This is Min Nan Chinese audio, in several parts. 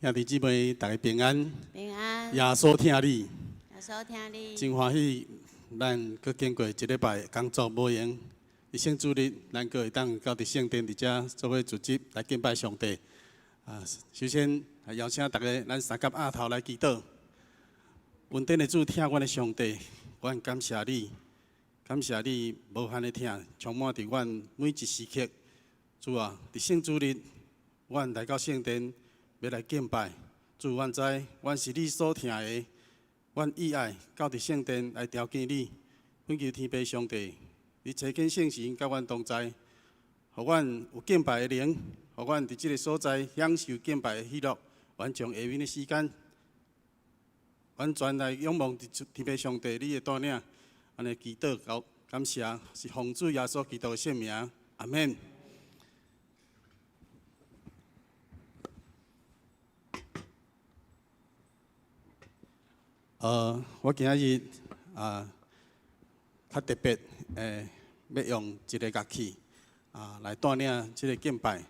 兄弟姊妹，大家平安。平安。耶穌疼你。耶穌疼你。真歡喜，咱閣經過一禮拜工作無閒，佇聖主日，咱閣會當到佇聖殿佇遮做伙聚集來敬拜上帝。啊，首先邀請大家，咱三佮額頭來祈禱。恩典的主，疼阮的上帝，阮感謝你，感謝你無限的疼，充滿佇阮每一時刻。主啊，佇聖主日，阮來到聖殿，欲來敬拜。主，阮知，阮是你所疼的，阮意愛到佇聖殿來朝見你，懇求天父上帝，你差遣聖神佮阮同在，予阮有敬拜的靈，予阮佇這个所在享受敬拜的喜樂。阮將下面的時間，完全來仰望佇天父上帝你的帶領，按呢祈禱交感謝，是奉主耶穌基督的聖名，阿們。我今仔日啊，較特別，欲用一个樂器啊來帶領這个敬拜。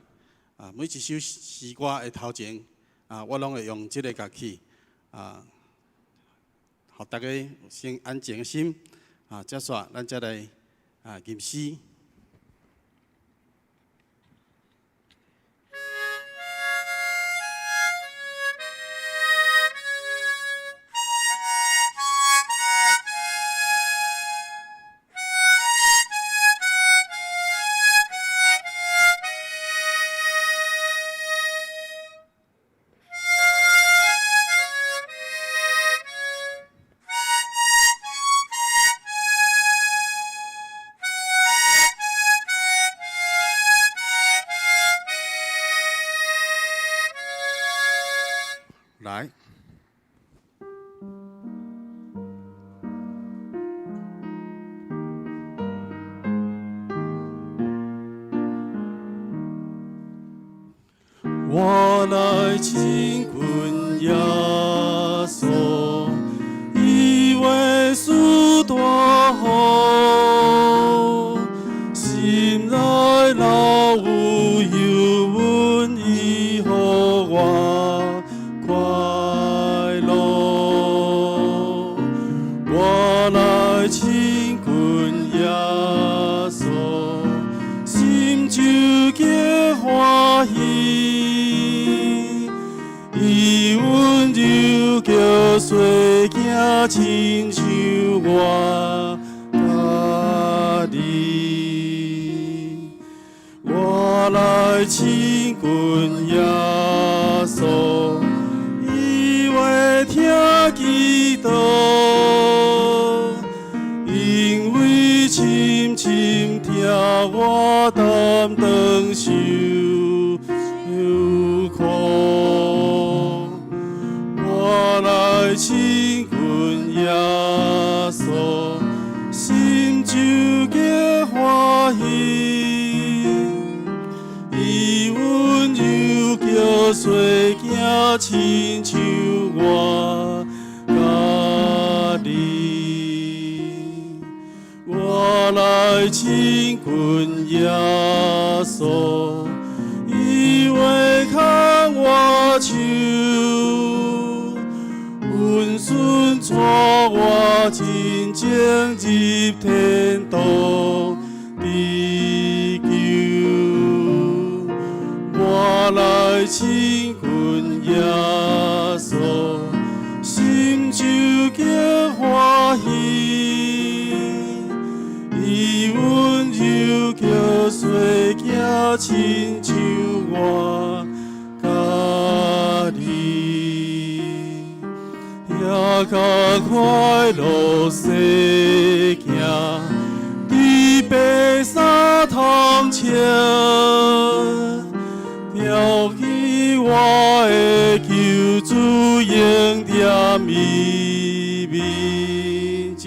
啊，每一首詩歌的頭前啊，我攏會用這个樂器啊，予大家先安靜的心啊，接煞咱才來啊吟詩。來。我來親近耶穌，伊話事大好，心內老有憂悶，伊予我快樂。我來親近耶穌，心就極歡喜。伊溫柔叫細囝，親像我家己。我來親近耶穌，伊會聽祈禱，因為深深疼我擔當受苦。我來親近耶穌，心就極歡喜。伊溫柔叫細囝，親像我家己。我來親近耶穌，伊會牽我手，溫順帶我真正入天堂地久。我來親近耶穌，心就極歡喜。伊溫柔叫細囝，親像我家己。遐較快樂細行，佇白衫頭前，調起我的救主永踮伊面前。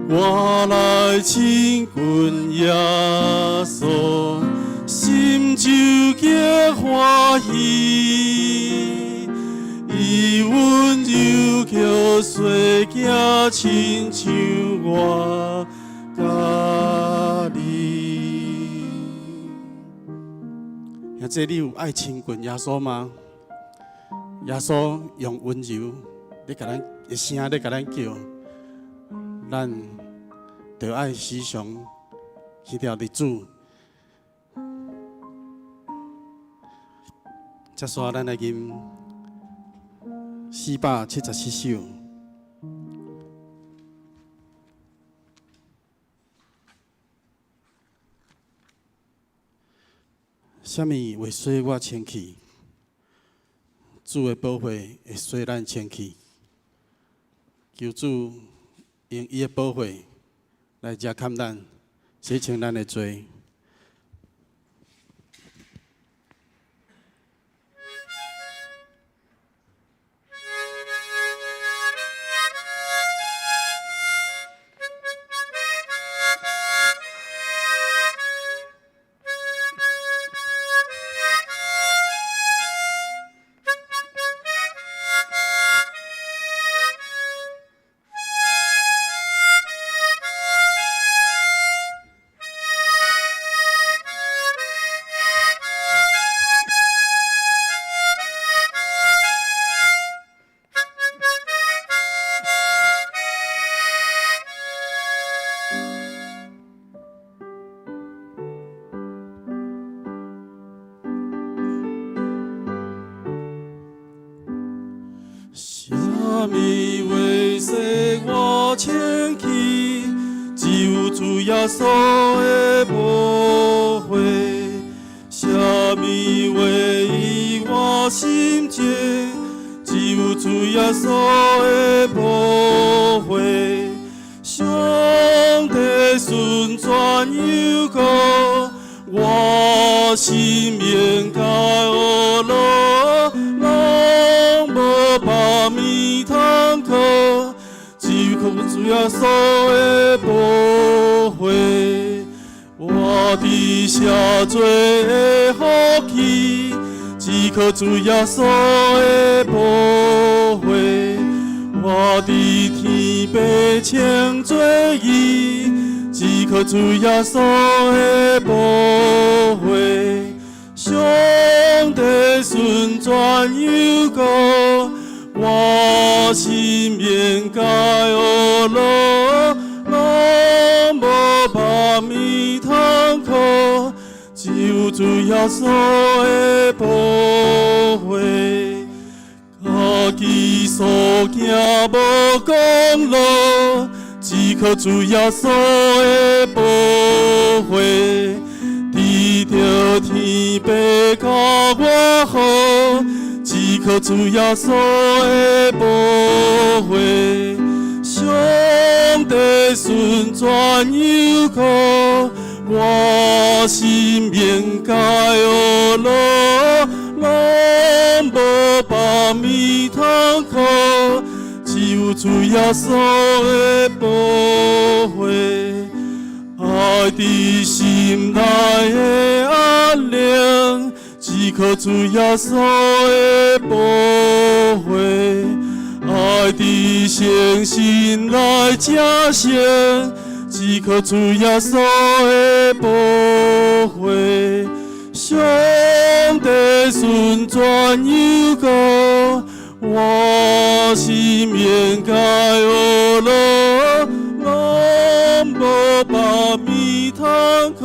我來親近耶穌，心就極歡喜。伊溫柔叫細囝，親像我家己。兄兄弟，你有愛親近耶穌嗎？耶穌用溫柔，咧共咱的聲咧共咱叫，咱著愛時常記著佇主。接續咱來吟474首。啥物會洗我清氣？主的寶血會洗咱清氣。求主用伊的寶血來遮蓋咱，洗清咱的罪。啥物會洗我清氣？只有主耶穌的寶血。啥物會醫我心情？只有主耶穌的寶血。上帝順轉又高，我心免該學樂，攏無別物通靠，只有靠主耶穌的寶血。我佇赦罪的福氣，只靠主耶穌的寶血。我佇天父稱做義，只靠主耶穌的寶血。上帝順轉又高，我心免該學樂，攏無別物通靠，只有主耶穌的寶血。家己所行無功勞，只靠主耶穌的寶血。得著天父較我好，只靠主耶穌的寶血。上帝順轉又高，我心免該學樂，攏無別物通靠，只有主耶穌的寶血。愛佇心內的安寧，只靠主耶穌的寶血。愛佇誠心來成聖，只靠主耶穌的寶血。上帝順轉又高，我心免該學樂，攏無別物通靠，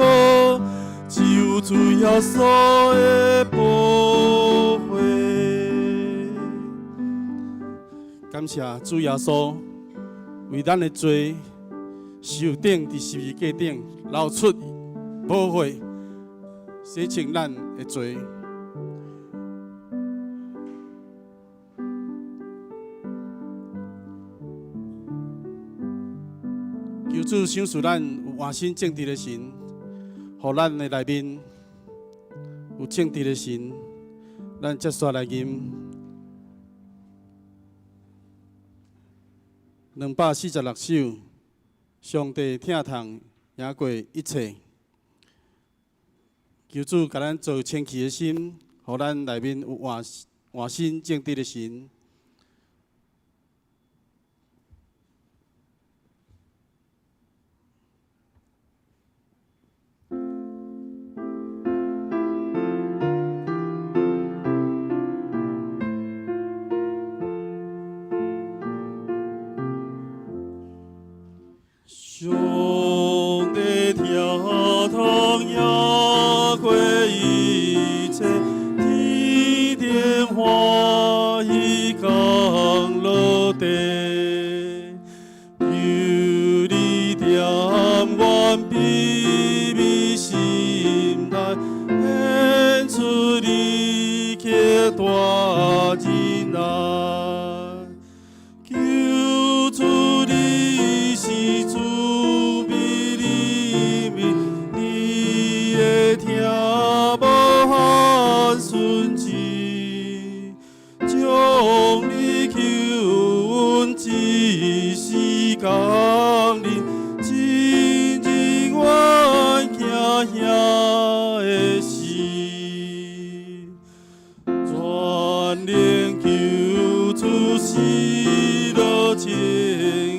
只有主耶穌的寶血。感謝主耶穌為咱的罪受釘佇十字架頂流出寶血，洗清咱的罪。求主賞賜咱有換心正直的神，予咱的內面有正直的神，咱接續來吟246首，上帝疼痛贏過一切。求主共咱造清氣的心，予咱內面有換換心正直的神。上帝疼痛贏過一切，天頂歡喜降落地，求你踮阮卑微心內，顯出你極大仁愛。求主你是慈悲憐憫，你的疼無限順治，將你救恩一時降臨，真令阮驚嚇的是。全能救主喜樂拯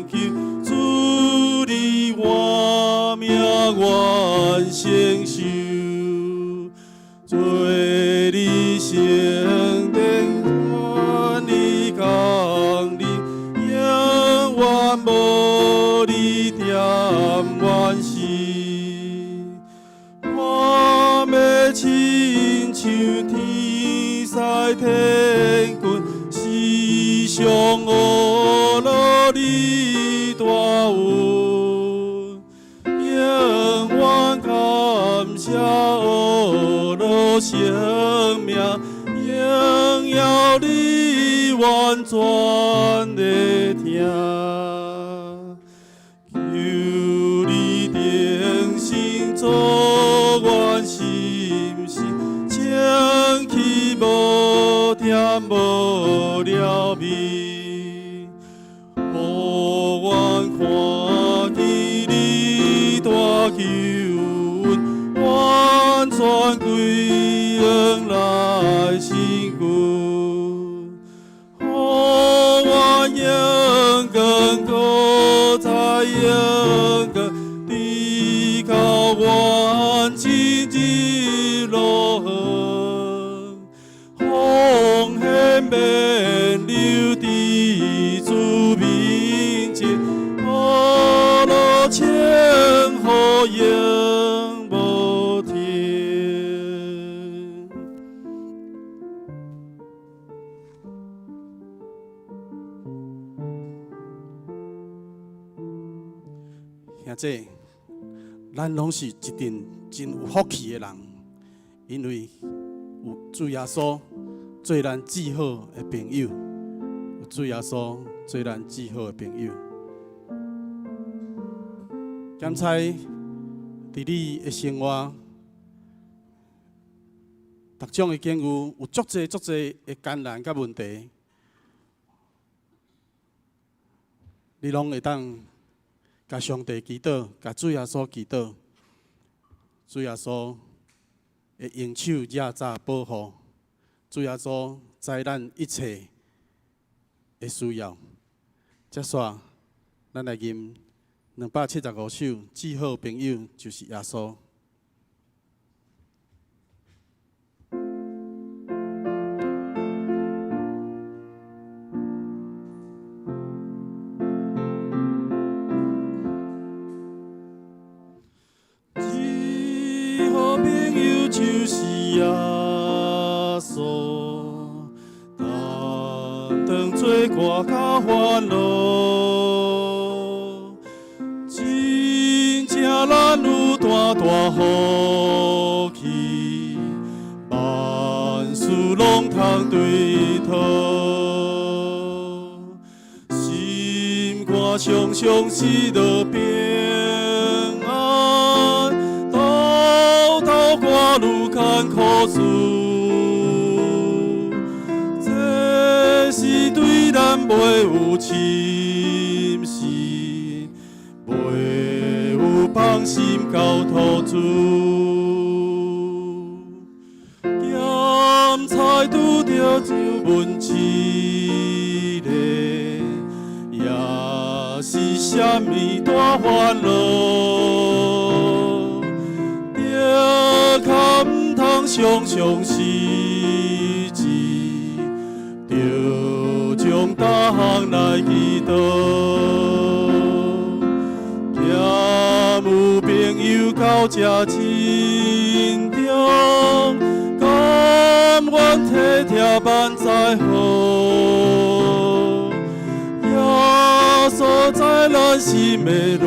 救，主你活命願承受，做你聖殿願你降臨，永遠無你踮阮心。我欲親像天使天軍，時常阿羅你大恩，永遠感謝阿羅生命，榮耀你完全的疼。求你定心做阮心事，清氣無恬無了味，予阮看見你大救恩，完全歸恩來親近。予阮永遠閣再永遠，直到阮進入樂園，奉獻免留佇主面前，阿羅稱呼永無停。兄弟，咱攏是一陣真有福氣的人，因為有主耶穌做咱至好的朋友，有主耶穌做咱至好的朋友。檢查佇你的生活，逐種的境遇有足濟足濟的艱難佮問題，你攏會當共上帝祈禱，共主耶穌祈禱，主耶穌會用手遮罩保護，主耶穌知咱一切的需要。接煞，咱來吟275首，至好朋友就是耶穌。至好朋友就是耶穌，擔當做歌佮煩惱，真正咱有大大福氣，萬事攏通對伊討，心肝常常喜樂平安，兜兜掛愈艱苦事，這是對咱袂有侵蝕，袂有放心交託主。鹹菜拄著酒問一個，也是啥物大煩惱？著較毋通常常失志，著將逐項來祈禱。欠到這珍重，甘願體貼萬載好。耶穌知咱心的軟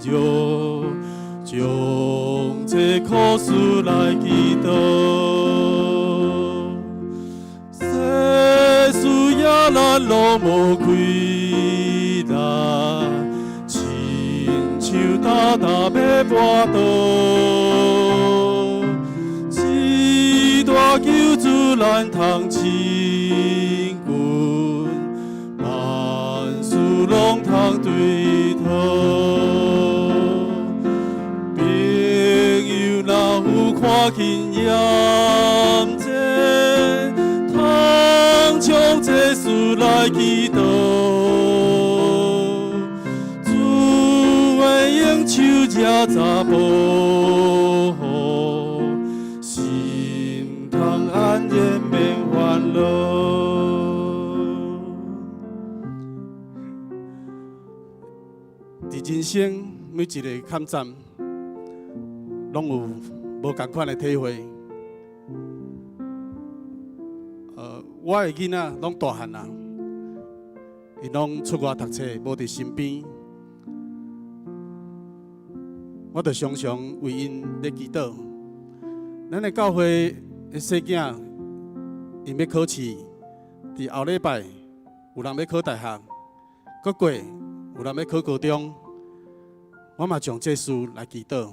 弱，將這苦事來祈禱。世事野咱攏無氣力，親像焦焦欲跋倒。一大救主咱通親近，萬事攏通對伊討。朋友若有看見驗這，通將這事來祈禱。主的用手遮查保護，心通安然免煩惱。佇人生每一个坎站，攏有無仝款的體會。我的囡仔攏大漢啊，𪜶攏出外讀冊，無佇身邊，我就常常為𪜶咧祈禱。咱的教會的細囝，𪜶欲考試，佇後禮拜有人欲考大學，閣過有人欲考高中，我嘛將這事來祈禱。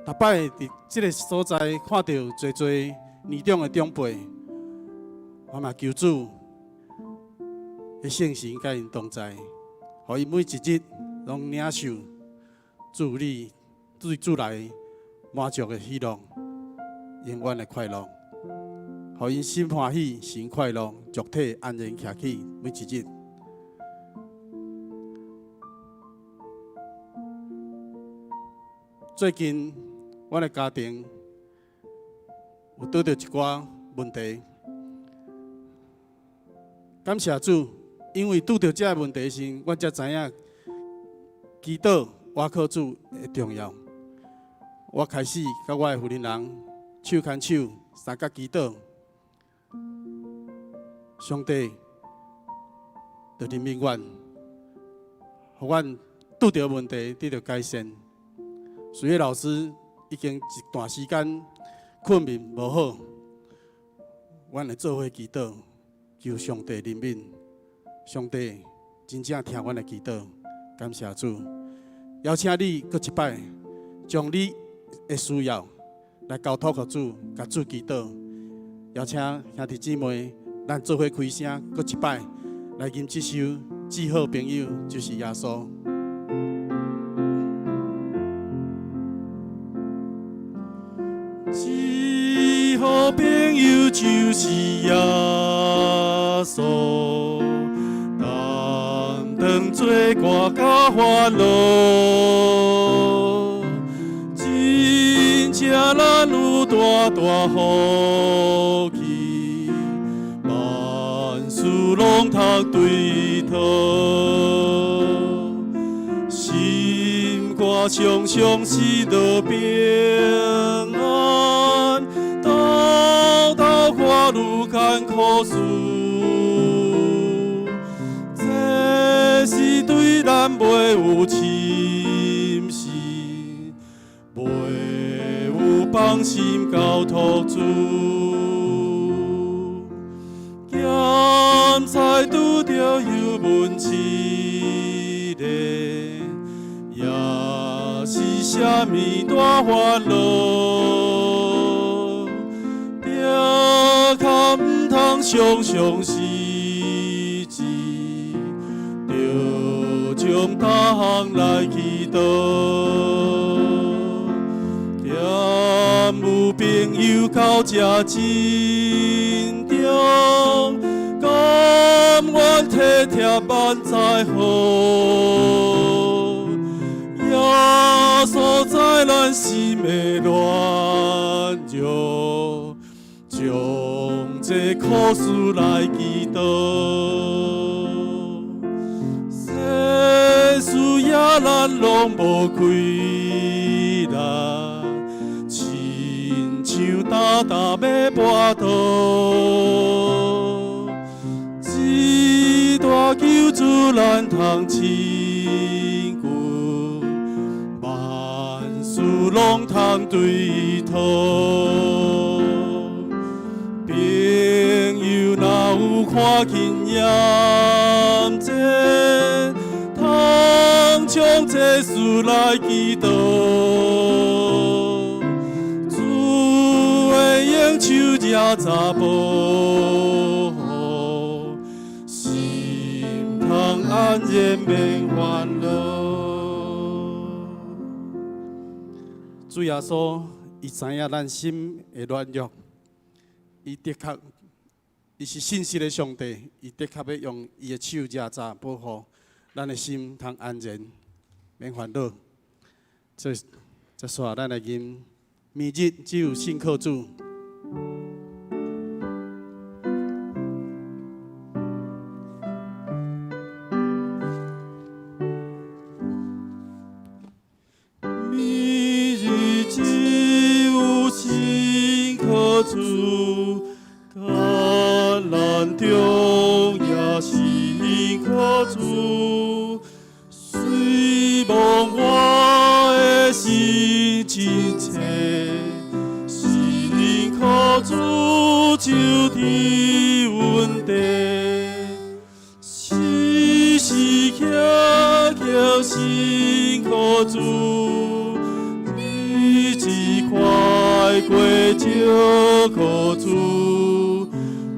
逐擺佇這个所在看著濟濟年長的長輩，我嘛求主的聖神佮𪜶同在，予𪜶每一日攏領受主你對主來滿足的喜樂，永遠的快樂，予𪜶心歡喜，神快樂，肉體安然徛起每一日。最近，阮的家庭有拄著一寡問題，感謝主，因為拄著這个問題時，阮才知影祈禱、倚靠主的重要。我開始佮我的婦人人手牽手，相佮祈禱，上帝就憐憫阮，予阮拄著問題得著改善。水月老師已經一段時間睏眠無好，阮會做伙祈禱，求上帝憐憫。上帝真正聽阮的祈禱，感謝主。邀請你閣一擺，將你的需要來交託予主，共主祈禱。邀請兄弟姊妹，咱做伙開聲，閣一擺來吟這首《至好朋友就是耶穌》。至好朋友就是耶穌，擔當罪過佮煩惱，真正咱有大大福氣，萬事攏通對伊討。心肝常常喜樂平安，沓沓看愈艱苦事，這是對咱袂有侵蝕，袂有放心交託主。鹹菜拄著油溫試煉，也是啥物大煩惱？著較毋通常常失志，著將逐項來祈禱。兼有朋友到這珍重，甘願體貼萬載好。耶穌知咱心的軟弱，將這苦事來祈禱。世事野咱攏無氣力，親像焦焦欲跋倒。一大救主咱通親近，萬事攏通對伊討。朋友若有看見驗這，通將這事來祈禱。主會用手遮查保護，心通安然免煩惱。主耶穌，伊知影咱心的軟弱，伊的確，伊是信實的上帝，伊的確欲用伊的手遮查保護咱的心通安然，免煩惱。這這煞咱來吟，每日只有信靠主。每日只有信靠主，艱難中也信靠主。雖望我的心真切，信靠主就佇阮底。時時刻刻信靠主，日子快過就靠主，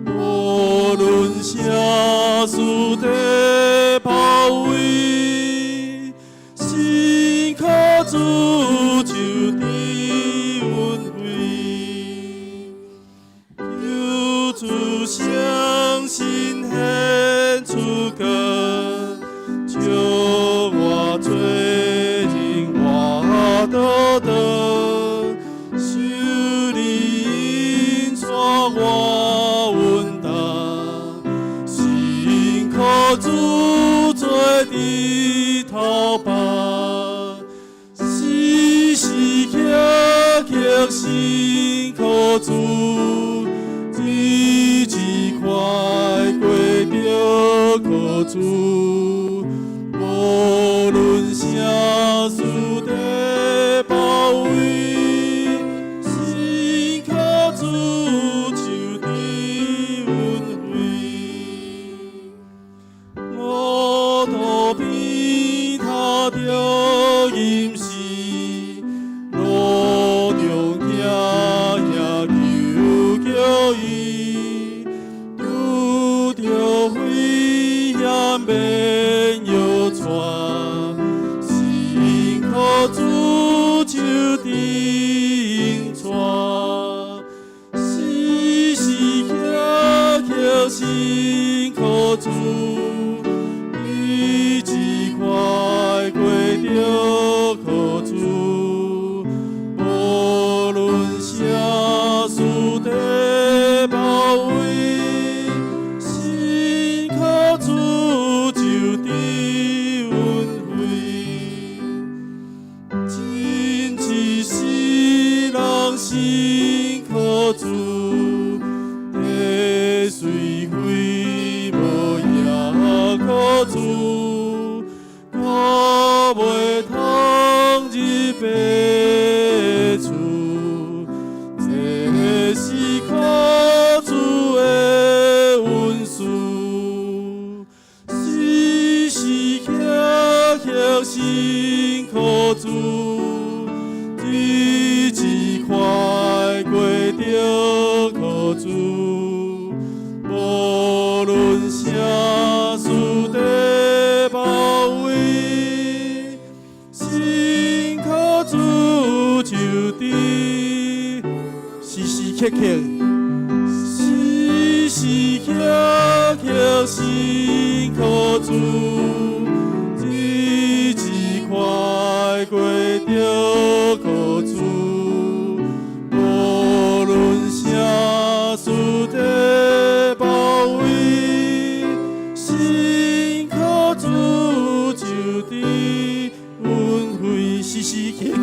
無論啥事的包圍，信靠主就佇阮位。求主相信顯出光，將我罪人活倒倒，求你引帶我穩當，信靠主做佇頭班，時時刻刻信靠主，日子快過著靠主，無論啥事的包圍，信靠主就佇阮位。路途邊頭著吟詩，路中行也求叫伊，拄著危險免搖掣，信靠主就佇引帶，時時刻刻信靠主，日子快過著靠主，無論啥事的包圍，信靠主就佇阮位。真一世人信靠主，地雖非無也靠主，我袂通入別處，這是靠主的恩賜，時時刻刻信靠主，日子快過著靠主，無論啥事的包圍，信靠主就佇時時刻刻，時時刻刻信靠主，日子快過著靠主，無論啥事的包圍，信靠主就佇阮位，時時刻刻，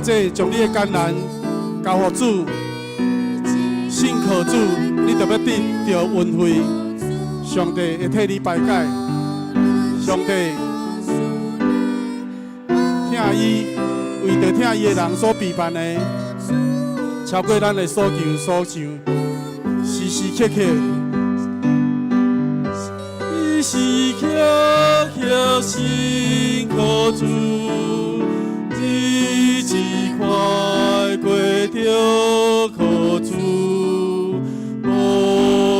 者將你的艱難交予主，信靠主，你就欲得著恩惠，上帝會替你排解。上帝疼伊，為著疼伊的人所備辦的，超過咱的所求所想，時時刻刻，時時刻刻信靠主，日子快過著靠主，無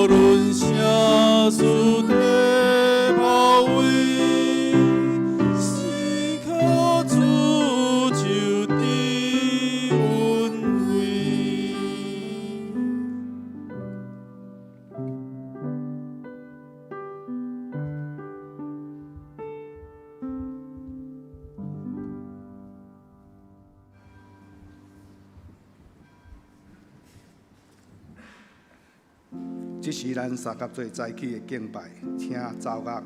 論啥事在包圍，信靠主就得恩惠。這是咱相佮做早起的敬拜，請奏樂。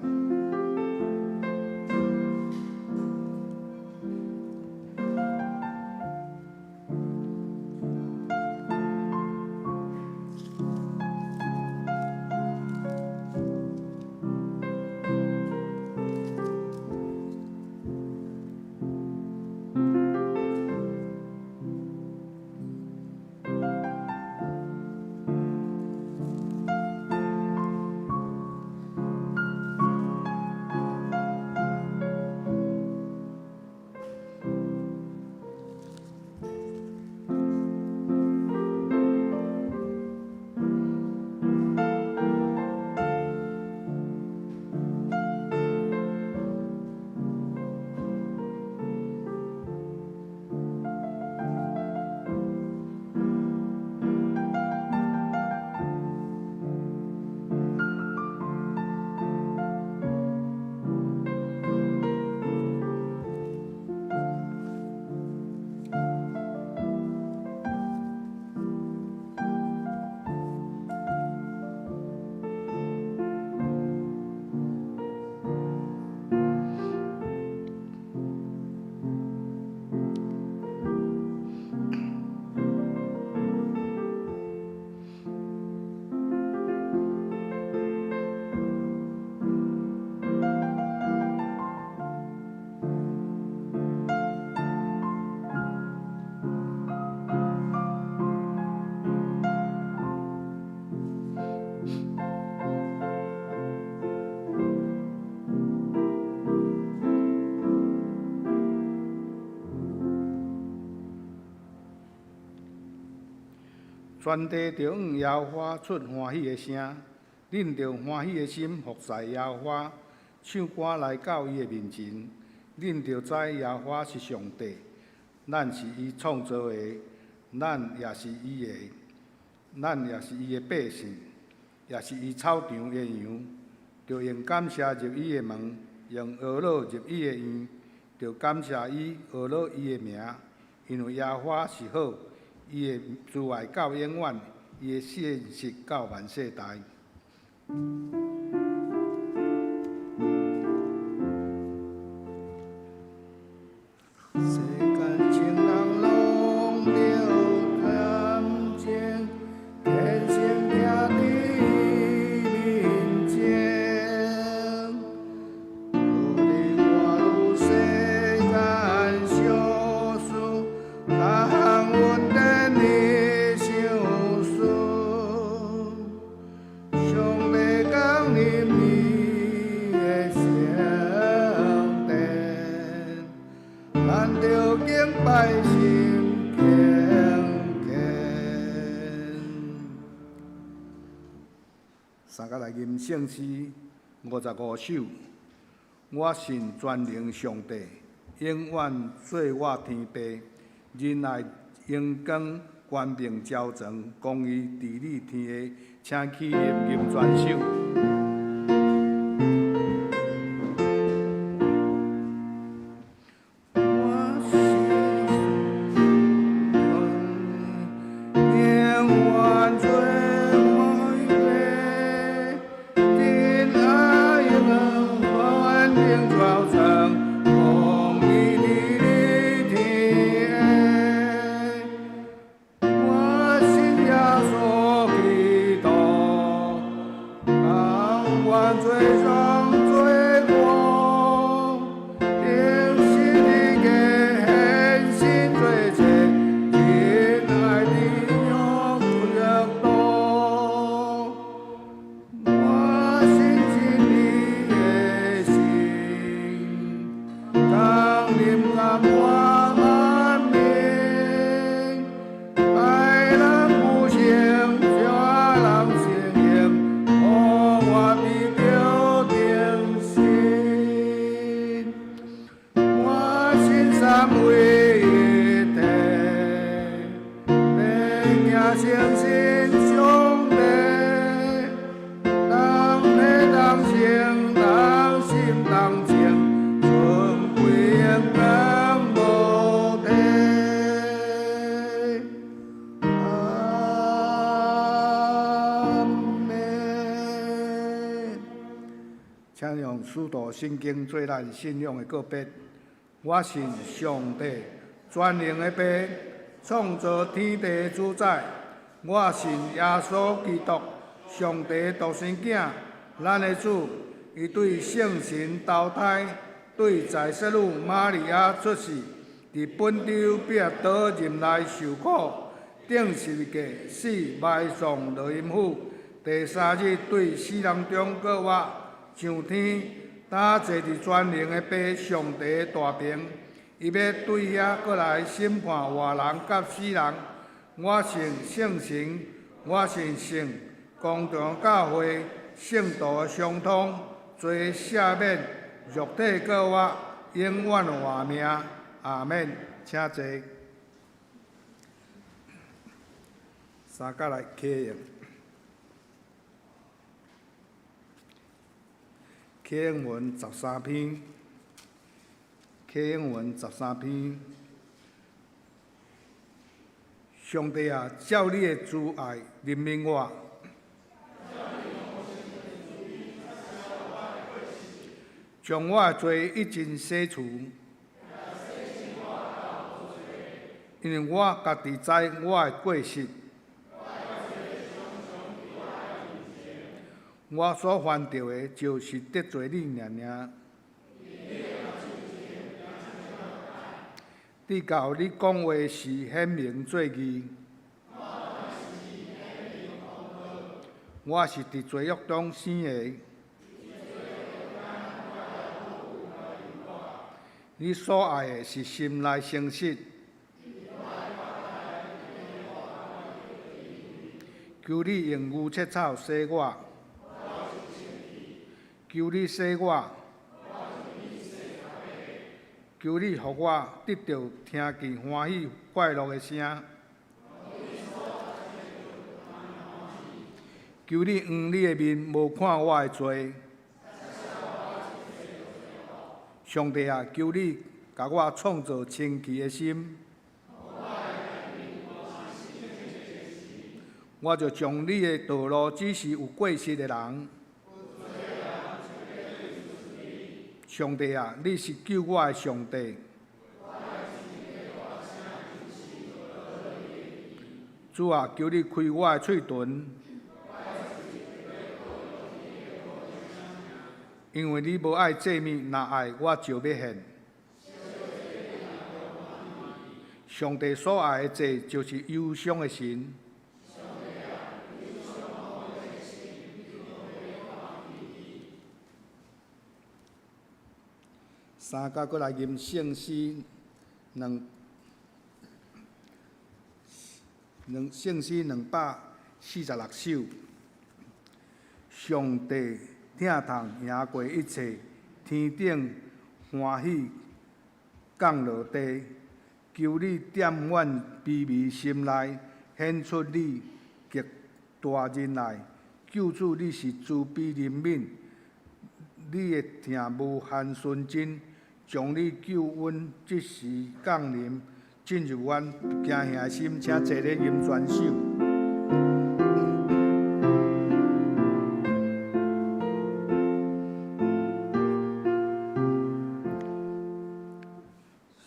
全地著向耶和華出歡喜的聲，恁著歡喜的心服侍耶和華，唱歌來到伊的面前。恁著知耶和華是上帝，咱是伊創造的，咱也是伊的，咱也是伊的百姓，也是伊草場的羊。著用感謝入伊的門，用呵咾入伊的院，著感謝伊，呵咾伊的名，因為耶和華是好。伊的慈愛到永遠，伊的信實到萬世代。世間情人攏著感情，天生徛佇伊面前。無論我有世間小事，逐項恩典伊賞賜。上帝降臨伊的聖殿，咱著敬拜心敬虔。相佮來吟聖詩55首，我信全能上帝，永遠做我天父，仁愛榮光，權柄昭彰，公義治理天下，請起立吟全首。我信永遠做我天父，仁愛榮光，權柄昭彰，公義治理天下。上罪過，釘十字架獻身做祭，仁愛的約多。我信真理的心，降臨甲我萬民，帶人復興，叫人承認，予我得著定心。我信三位一體，欲行誠實上帝，同體同性同心同情，尊貴榮光無替。阿們。請用使徒信經做咱信仰的告別。我信上帝，全能的父，創造天地的主宰。我信耶穌基督，上帝獨生囝，咱的主。伊對聖神投胎，對在聖女瑪利亞出世，佇本丟彼拉多任內受苦，釘十字架死埋葬落陰府，第三日對死人中復活，上天，擔坐佇全能的父上帝大爿，伊欲對遐閣來審判活人佮死人。我信聖神，我信聖公眾教會，聖徒的相通，罪赦免，肉體復活，永遠活命。阿們。請坐。三角來啟用。啟應文13篇，啟應文十三篇。上帝啊，照你的慈愛憐憫我，將我的罪一盡洗除，因為我家己知我的過失，我所犯著的，就是得罪你爾爾。直到你講話時顯明做義。我是佇罪惡中生的。你所愛的是心內誠實。求你用牛舌草洗我。求你洗我。求你予我得著聽見歡喜快樂的聲。求你掩你的面，無看我的罪。上帝啊，求你共我創造清氣的心。我就將你的道路指示有過失的人。上帝啊，你是救我的上帝。主啊，求你開我的喙唇，因為你無愛祭物，若愛我就欲獻。上帝所愛的祭，就是憂傷的心。三甲閣來吟聖詩兩兩聖詩246首。上帝疼痛贏過一切，天頂歡喜降落地，求你踮阮卑微心內顯出你極大仁愛。救主，你是慈悲憐憫，你的疼無限純真，將你救恩即時降臨，進入阮驚嚇的心，請坐咧吟全首。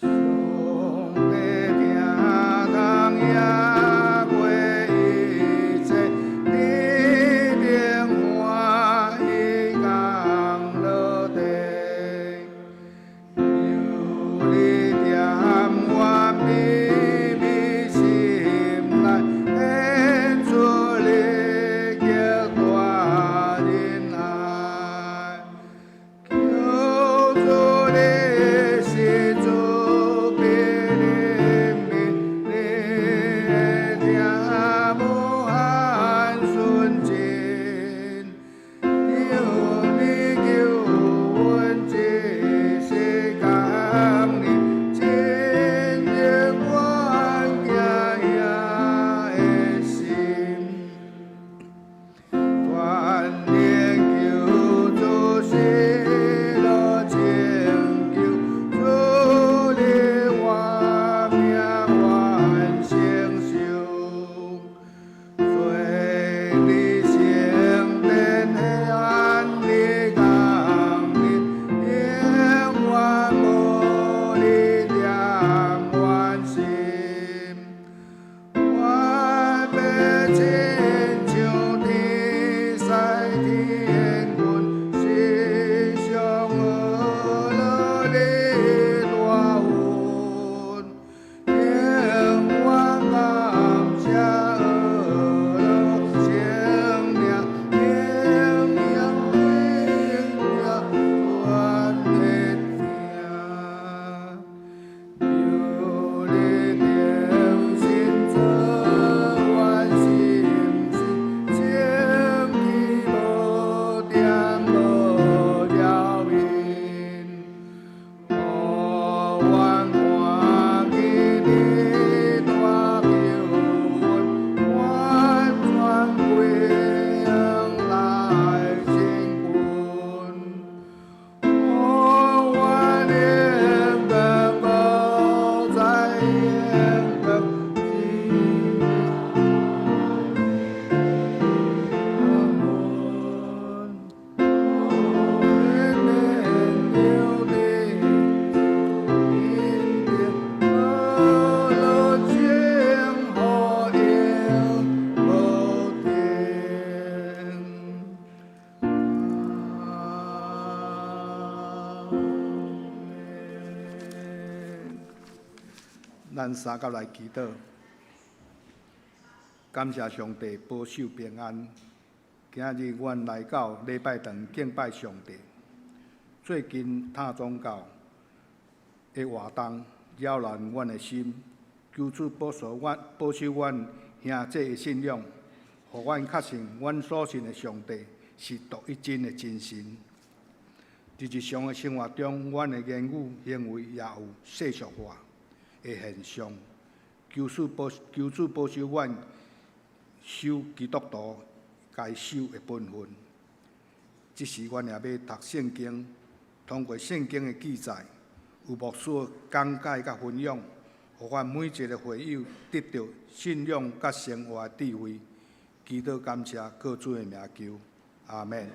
上帝疼痛贏過一切，天頂歡喜降咱三甲來祈禱，感謝上帝保守平安。今日阮來到禮拜堂敬拜上帝。最近塔宗教的活動擾亂阮的心，求主保守阮，保守阮兄弟的信仰，予阮確信阮所信的上帝是獨一真的真神。佇日常的生活中，阮的言語行為也有世俗化的現象。求主保守阮守基督徒該守的本分。這時，阮也欲讀聖經，通過聖經的記載，有牧師的講解佮分享，予阮每一个會友得著信仰佮生活的智慧。祈禱感謝，靠主的名求，阿們。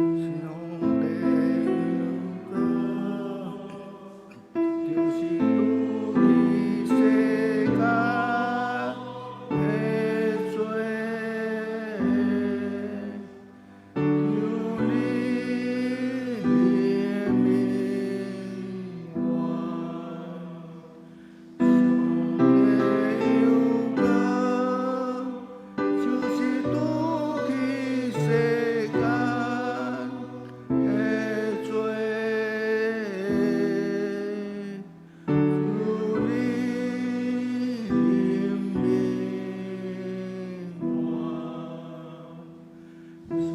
上帝的國，就是拄佇世間的罪，求你憐憫阮。上帝的國，就是拄佇世間的罪，求你憐憫阮。上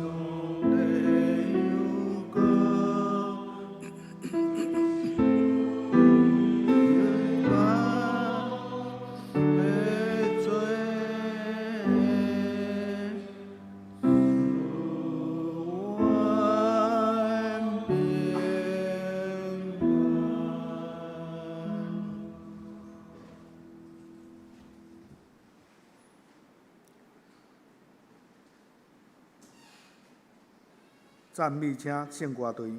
帝的國，的罪，賜阮平安。讚美請聖歌隊。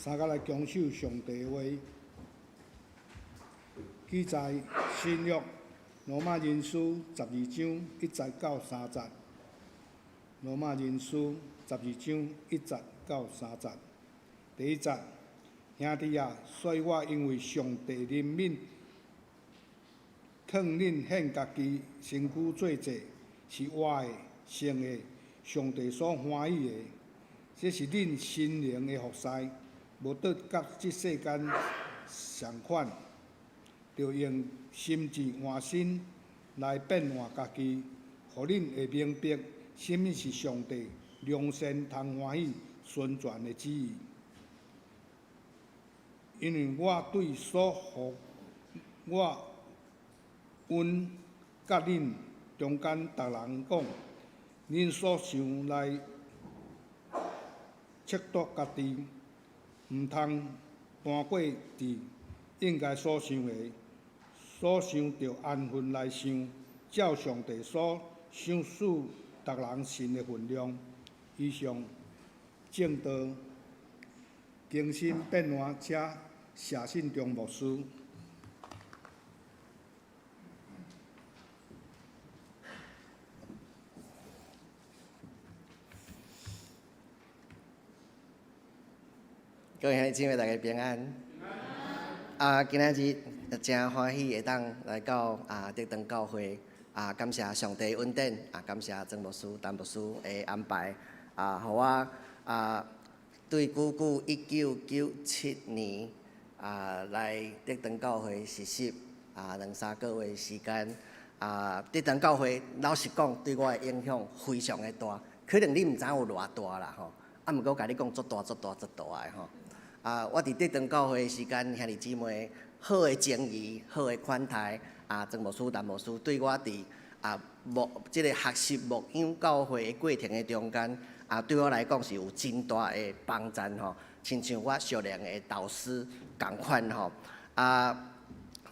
三甲來強守上帝話。記載新約羅馬人書十二章一節到三節。羅馬人書十二章一節到三節。第一節，兄弟啊，所以我因為上帝憐憫，勸恁獻家己身軀做祭，是活的、聖的，上帝所歡喜的。這是恁心靈的服侍，無得佮這世間仝款，著用心智換新來變換家己，予恁會明白啥物是上帝良善、通歡喜、純全的旨意。因為我對所予我阮佮恁中間逐人講，恁所想來測度家己，毋通單過佇應該所想的，所想著安分來想，照上帝所賞賜逐人信的分量。以上證道更新變換，請謝信中牧師。各位兄弟姊妹，大家平安。啊，今仔日誠歡喜會當來到啊德堂教會啊，感謝上帝恩典啊，感謝曾牧師、陳牧師的安排啊，予我啊對久久1997年啊來德堂教會實習啊兩三個月時間啊，德堂教會老實講對我的影響非常的大，可能你毋知影有偌大啦吼，啊，毋過我共你講足大、足大、足大的吼。啊！我佇德堂教會的時間，兄弟姊妹好的情誼、好的款待，啊，曾牧師、陳牧師對我佇啊牧這個學習牧養教會的過程的中間，啊，對我來講是有真大的幫助吼，親像我屬靈的導師仝款吼。啊，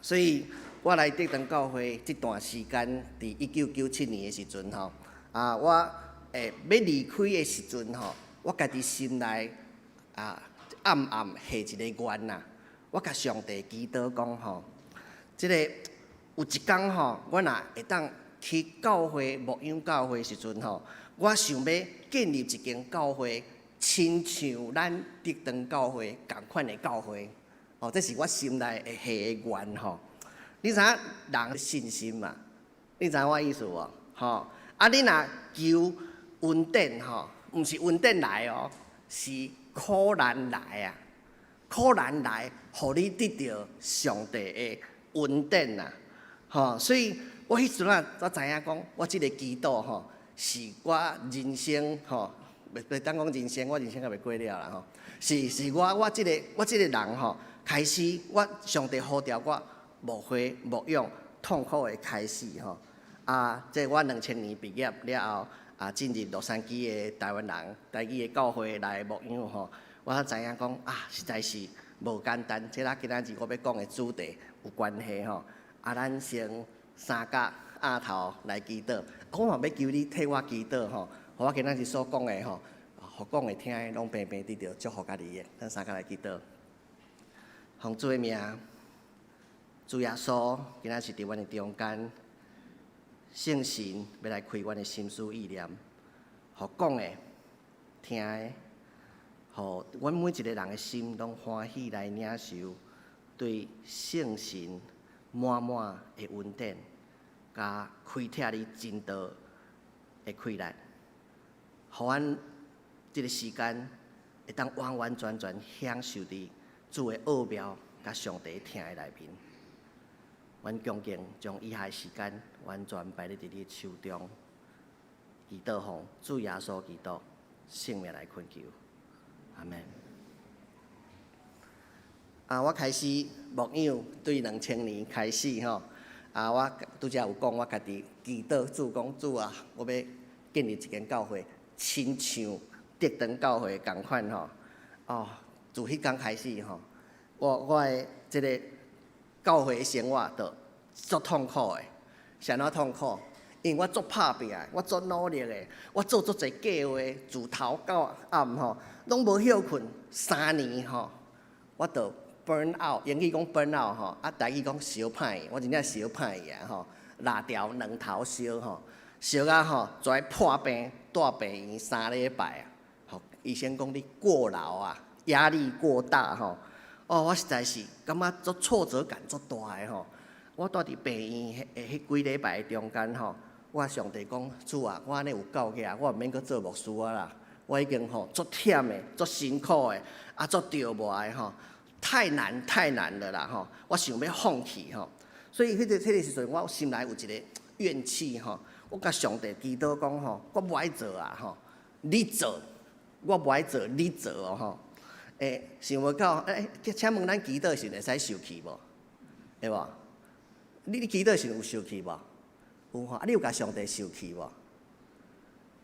所以我來德堂教會這段時間，佇1997年的時陣吼，啊，我欲離開的時陣吼，我家己心內啊。暗暗下一个願呐，我共上帝祈禱講吼，這个有一工吼，我若會當去教會牧養教會時陣吼，我想欲建立一間教會，親像咱德堂教會仝款的教會，哦，這是我心內會下的願吼。你知影人信心嘛？你知影我意思無？吼，啊，你若求恩典吼，毋是恩典來哦，是。苦難來啊！苦難來，予你得著上帝的恩典啊！吼，所以我彼陣啊，我知影講，我這个祈禱吼，是我人生吼，袂袂當講人生，我人生猶未過了啦吼。是是我我這个我這个人吼，開始我上帝呼召我牧會牧養痛苦的開始吼。啊，這我2000年畢業了後。啊，進入洛杉磯的台灣人台語的教會來牧養吼，我才知影講啊，實在是無簡單。這佮今仔日我欲講的主題有關係吼。啊，咱先三甲額頭來祈禱。我嘛欲求你替我祈禱吼，予我今仔日所講的吼，予講的聽的攏平平得著祝福家己的。咱三甲來祈禱，奉主的名，主耶穌今仔日佇阮的中間。聖神欲來開阮的心思意念，予講的、聽的，予阮每一个人的心攏歡喜來領受對聖神滿滿的恩典，佮開拓你真道的氣力，予阮這个時間會當完完全全享受佇主的奧妙佮上帝疼的內面。阮恭敬將以下時間完全擺佇你的手中，祈禱奉主耶穌基督聖名來懇求，阿們。啊，我開始牧養對2000年開始吼，啊，我拄才有講，我家己祈禱主講主啊，我欲建立一間教會，親像德堂教會仝款吼。哦，自彼工開始吼，我我的這个。教會的生活就足痛苦的，是按怎痛苦？因為我足拍拚的，我足努力的，我做足濟計劃，自頭到暗吼，攏無歇睏三年吼，我就 burn out，英語講 burn out 吼，啊台語講燒歹，我真正燒歹去啊吼，蠟條兩頭燒吼，燒甲吼跩破病，蹛病院3禮拜啊，吼，醫生講你過勞啊，壓力過大吼，哦，我實在是感覺足挫折感足大的吼，我蹛佇病院彼幾禮拜中間吼，我上帝講，主啊，我按呢有夠額，我毋免閣做牧師啊啦，我已經吼足忝的，足辛苦的，啊足著無的吼，太難太難了啦吼，我想欲放棄吼，所以彼個時陣，我心內有一個怨氣吼，我共上帝祈禱講吼，我無愛做啊吼，你做，我無愛做，你做哦吼。欸，想無到，欸，請問咱祈禱時會使受氣無？會無？你祈禱時有受氣無？有吼，啊，你有共上帝受氣無？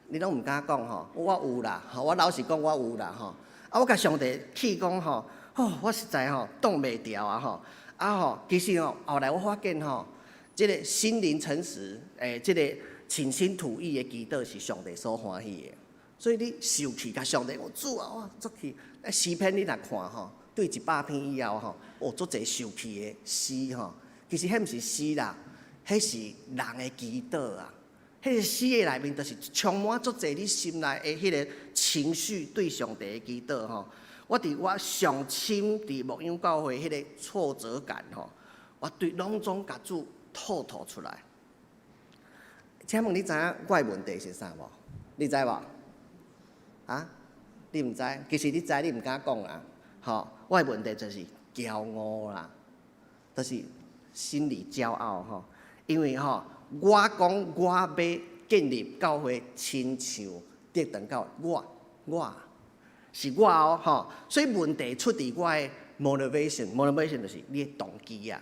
你攏毋敢講吼，我有啦，吼，我老實講我有啦吼。啊，我共上帝氣講吼，吼，我實在吼擋袂牢啊吼。啊吼，其實吼，後來我發現吼，這個心靈誠實，欸，這個傾心吐意的祈禱是上帝所歡喜的。所以你受氣共上帝講，主啊，我足氣。啊，詩篇你若看吼，對100篇以後吼，哦，足濟受氣的詩吼。其實彼毋是詩啦，彼是人的祈禱啊。彼個詩的內面，就是充滿足濟你心內的彼個情緒對上帝的祈禱吼。我佇我上深佇牧養教會彼個挫折感吼，我對攏總共主吐吐出來。請問你知影我的問題是啥無？你知無？啊？你毋知？其實你知，你毋敢講啦。吼，我的問題就是驕傲啦，就是心裡驕傲吼。因為吼，我講我欲建立教會，親像得長教會，我是我哦吼。所以問題出佇我的 motivation，motivation 就是你的動機啊。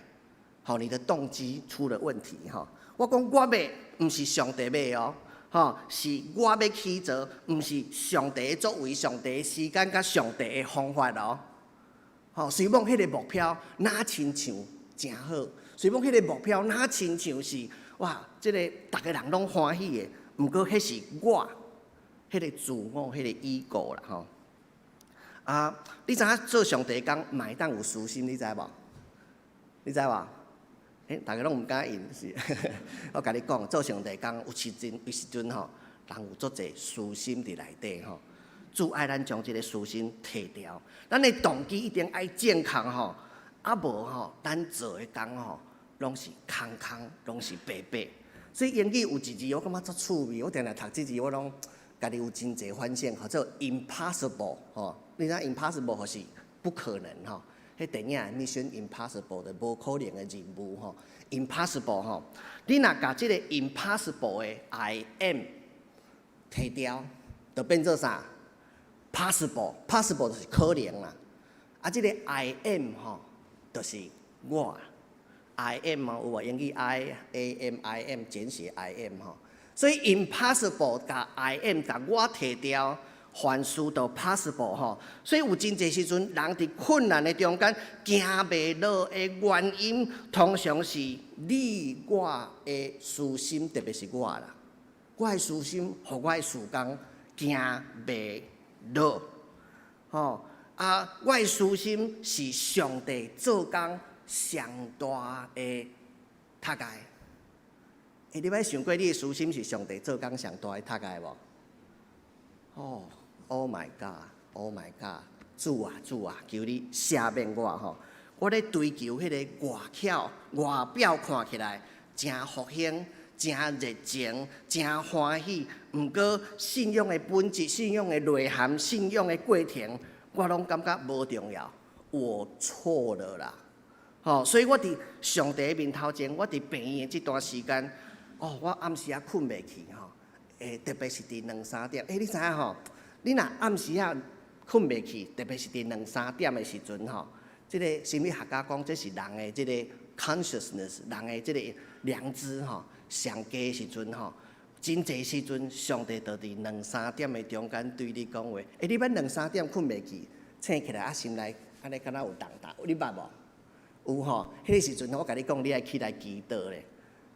吼，你的動機出了問題吼。我講我欲，毋是上帝欲哦。吼，是我欲去做，毋是上帝的作為、上帝的時間佮上帝的方法哦。吼，雖罔彼個目標若親像誠好，雖罔彼個目標若親像是哇，這個逐个人攏歡喜的，毋過彼是我，彼個自我，彼個 ego 啦吼。啊，你知影做上帝工嘛會當有私心，你知無？你知無？欸，逐家攏毋敢應是。我共你講，做上帝工有時陣，有時陣吼，人有足濟私心佇內底吼。主愛咱將這個私心提掉，咱的動機一定愛正確吼，啊無吼，咱做的工吼，攏是空空，攏是白白。所以英語有一字我感覺足趣味，我定定讀這字我攏家己有真濟反省，號做 impossible 吼。你知 impossible 就是不可能吼。彼電影 Mission Impossible 的無可能的任務吼，impossible 吼。你若共這個 impossible 的 I M 提掉，就變做啥？possible，possible 就是可能啦。啊，這個 I M 吼，就是我。I M 哦，有無英語 I A M I M 簡寫 I M 吼。所以 impossible 共 I M 共我提掉，凡事都 possible 吼。所以有真濟時陣，人佇困難的中間行袂落的原因，通常是你我的私心，特別是我啦。我的私心，予我的事工行袂落。吼啊！我的私心是上帝做工上大的窒礙。欸，你捌想過你的私心是上帝做工上大的窒礙無？哦，Oh my God，Oh my God，主啊主啊，求你赦免我吼！我咧追求彼個外巧外表看起來誠復興、誠熱情、誠歡喜，毋過信仰的本質、信仰的內涵、信仰的過程，我攏感覺無重要。我錯了啦！吼，所以我佇上帝面頭前，我佇病院的這段時間，哦，我暗時仔睏袂去吼，欸，特別是佇兩三點，欸，你知影吼？你若暗時仔睏袂去，特別是佇兩三點的時陣吼，這個心理學家講，這是人的這個 consciousness，人的這個良知吼，上低的時陣吼，真濟時陣，上帝就佇兩三點的中間對你講話。欸，你捌兩三點睏袂去，醒起來啊，心內按呢敢若有重擔，你捌無？有吼，彼個時陣我共你講，你愛起來祈禱咧。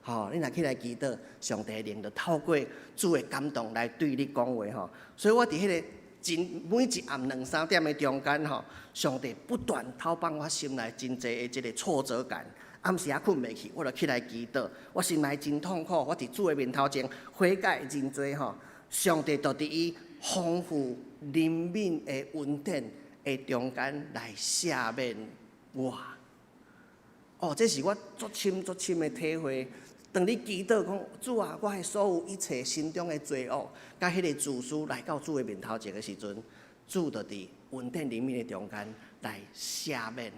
吼，你若起來祈禱，上帝靈就透過主的感動來對你講話吼。所以我佇彼個真每一暗兩三點的中間吼，上帝不斷投放我心內真濟的這个挫折感。暗時仔睏袂去，我就起來祈禱。我心內真痛苦，我佇主的面頭前悔改認罪吼。上帝就佇伊豐富憐憫的恩典的中間來赦免我。哦，這是我足深足深的體會。當你祈禱講主啊，我的所有一切心中的罪惡，佮彼個自私來到主的面頭前的時陣，主就佇恩典憐憫的中間來赦免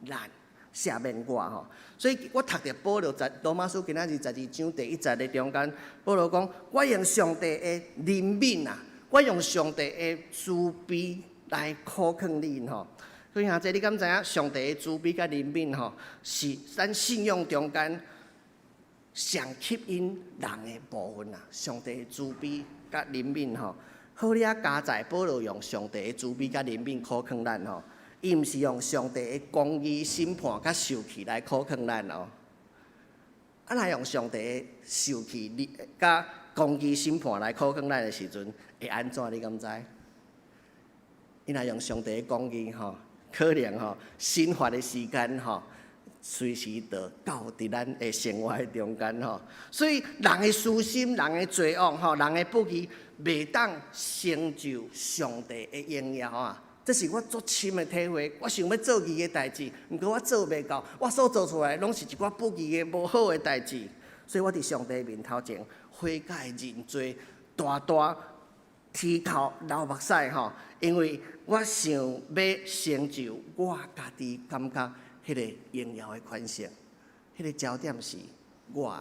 咱，赦免我吼。所以我讀著保羅在羅馬書今仔日12章第一節的中間，保羅講：我用上帝的憐憫啊，我用上帝的慈悲來苦勸恁吼。所以兄弟，你敢知影上帝的慈悲佮憐憫吼，是咱信仰中間上吸引人的部分啊！上帝的慈悲佮憐憫吼，好了佳哉保羅用上帝的慈悲佮憐憫苦勸咱吼，伊毋是用上帝的公義審判佮受氣來苦勸咱哦。啊，若用上帝的受氣佮公義審判來苦勸咱的時陣，會按怎？你敢知？伊若用上帝的公義吼，可能吼審罰的時間吼，隨時就到佇咱的生活的中間吼，所以人的私心、人的罪惡吼、人的不義，袂當成就上帝的榮耀啊！這是我足深的體會。我想欲做義的代誌，毋過我做袂到，我所做出來攏是一寡不義的、無好的代誌。所以我佇上帝面頭前悔改認罪，大大啼哭流目屎吼，因為我想欲成就我家己感覺。彼个榮耀的權勢，彼个焦點是我，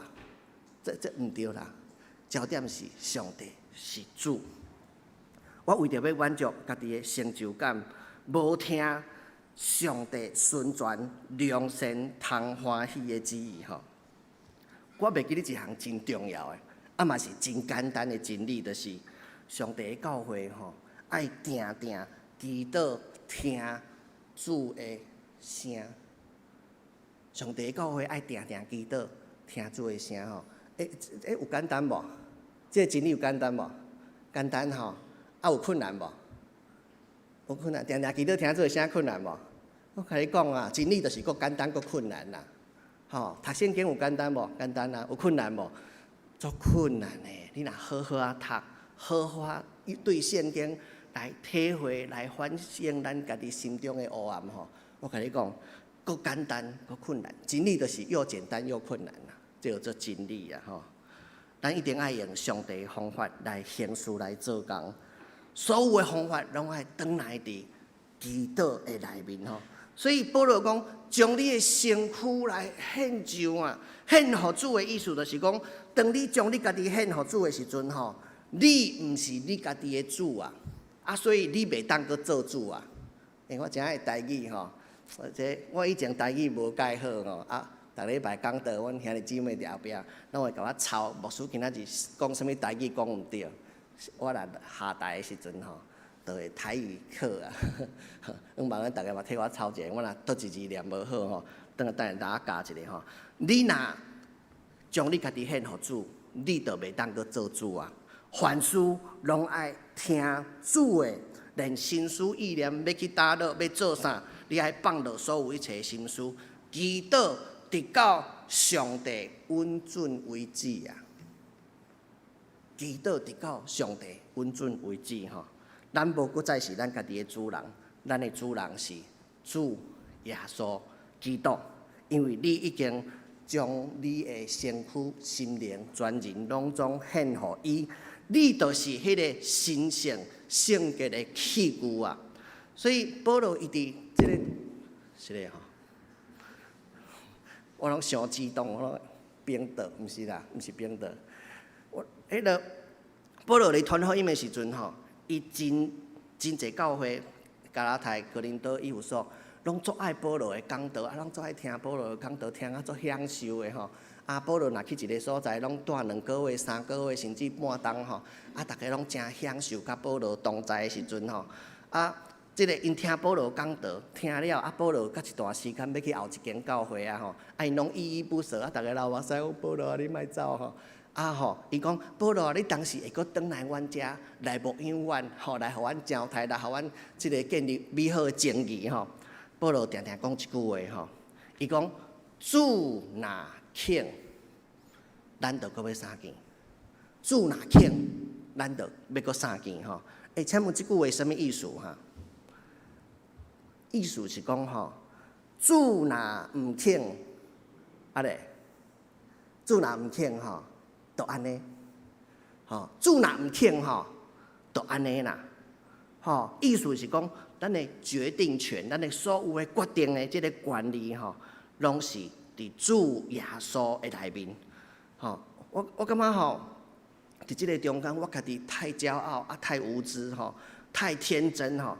這毋對啦。焦點是上帝，是主。我為著欲滿足家己的成就感，無聽上帝順全良善通歡喜的旨意吼。我袂記得一項真重要的，啊嘛是真簡單的真理，就是上帝的教會吼，愛定定祈禱聽主的聲。上帝教會愛定定祈禱聽主的聲吼，欸，有簡單無？這個真理有簡單無？簡單吼，啊有困難無？有困難，定定祈禱聽主的聲困難無？我共你講啊，真理就是閣簡單閣困難啦。吼，讀聖經有簡單無？簡單啊，有困難無？足困難的。你若好好仔讀，好好仔對聖經來體會、來反省咱家己心中的黑暗吼。我共你講。閣簡單，閣困難，真理就是又簡單又困難啦，這叫做真理啊！吼，咱一定愛用上帝的方法來行事來做工，所有的方法攏愛轉來佇祈禱的內面吼。所以保羅講，將你的身軀來獻上啊，獻予主的意思就是講，當你將你家己獻予主的時陣吼，你毋是你家己的主啊，啊，所以你袂當閣做主啊。欸，我誠愛台語吼。這我以前台語無蓋好吼，啊，逐禮拜講道，阮兄弟姊妹佇後壁，攏會共我抄。牧師今仔日講啥物台語講毋對，我若下台的時陣吼，就會台語課啊。希望阮逐家嘛替我抄一下，我若佗一字念無好吼，轉來等下教一下吼。你若將你家己獻予主，你就袂當閣做主啊。凡事攏愛聽主的，連心思意念欲去佗落，欲做啥？你愛放落所有一切心思，祈禱直到上帝允准為止啊！祈禱直到上帝允准為止吼。咱無閣再是咱家己的主人，咱的主人是主耶穌基督，因為你已經將你的身軀、心靈、全人攏總獻予伊，你就是彼个神聖聖潔的器具啊！所以保羅伊佇這个是咧吼，我攏傷激動，我攏冰倒，毋是啦，毋是冰倒。我彼个保羅咧傳福音的時陣吼，伊真真濟教會，加拉太、哥林多、以弗所，攏足愛保羅的講道，啊，攏足愛聽保羅的講道，聽啊足享受的吼。啊，保羅若去一个所在，攏蹛兩個月、三個月，甚至半冬吼，啊，逐家攏誠享受佮保羅同在的時陣吼，啊。這个𪜶聽保羅講道，聽了啊，保羅隔一段時間欲去後一間教會啊吼，啊𪜶攏依依不捨啊，逐家流目屎，講保羅啊，你莫走吼。啊吼，伊講保羅，你當時會閣轉來阮遮來牧養阮，吼，來予阮招待，來予阮這个建立美好的情誼吼。保羅定定講一句話吼，伊講主若肯，咱就閣欲相見；主若肯，咱就欲閣相見吼。欸，請問這句話啥物意思哈？意思是講吼，主若毋肯，啊咧，主若毋肯吼，就按呢，吼，主若毋肯吼，就按呢啦，吼，意思是講，咱的決定權，咱的所有的決定的這个權利吼，攏是佇主耶穌的內面，吼，我感覺吼，佇這个中間，我家己太驕傲啊，太無知吼，太天真吼，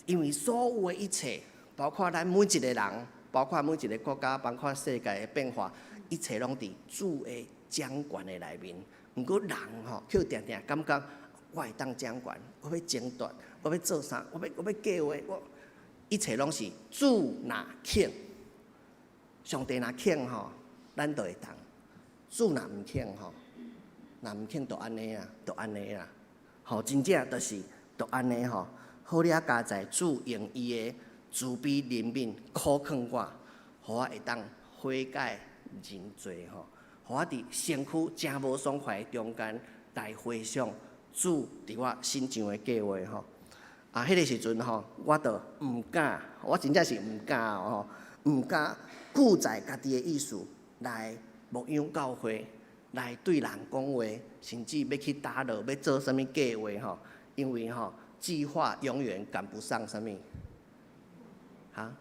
因為所有的一切，包括咱每一个人，包括每一个國家，包括世界的變化，一切攏佇主的掌權的內面。毋過人吼，卻定定感覺我會當掌權，我欲爭奪，我欲做啥，我欲計劃，我一切攏是主若肯，上帝若肯吼，咱就會當；主若毋肯吼，若毋肯就按呢啊，就按呢啦。吼，真正就是就按呢吼。好了，佳哉主用伊的慈悲憐憫苦勸我，予我會當悔改認罪吼，予我佇身軀誠無爽快的中間來回想主佇我身上的計劃吼。啊，彼个時陣吼，我就毋敢，我真正是毋敢吼，毋敢拒載家己的意思來牧養教會，來對人講話，甚至欲去打落，欲做啥物計劃吼，因為吼，計劃永遠趕不上啥物？哈，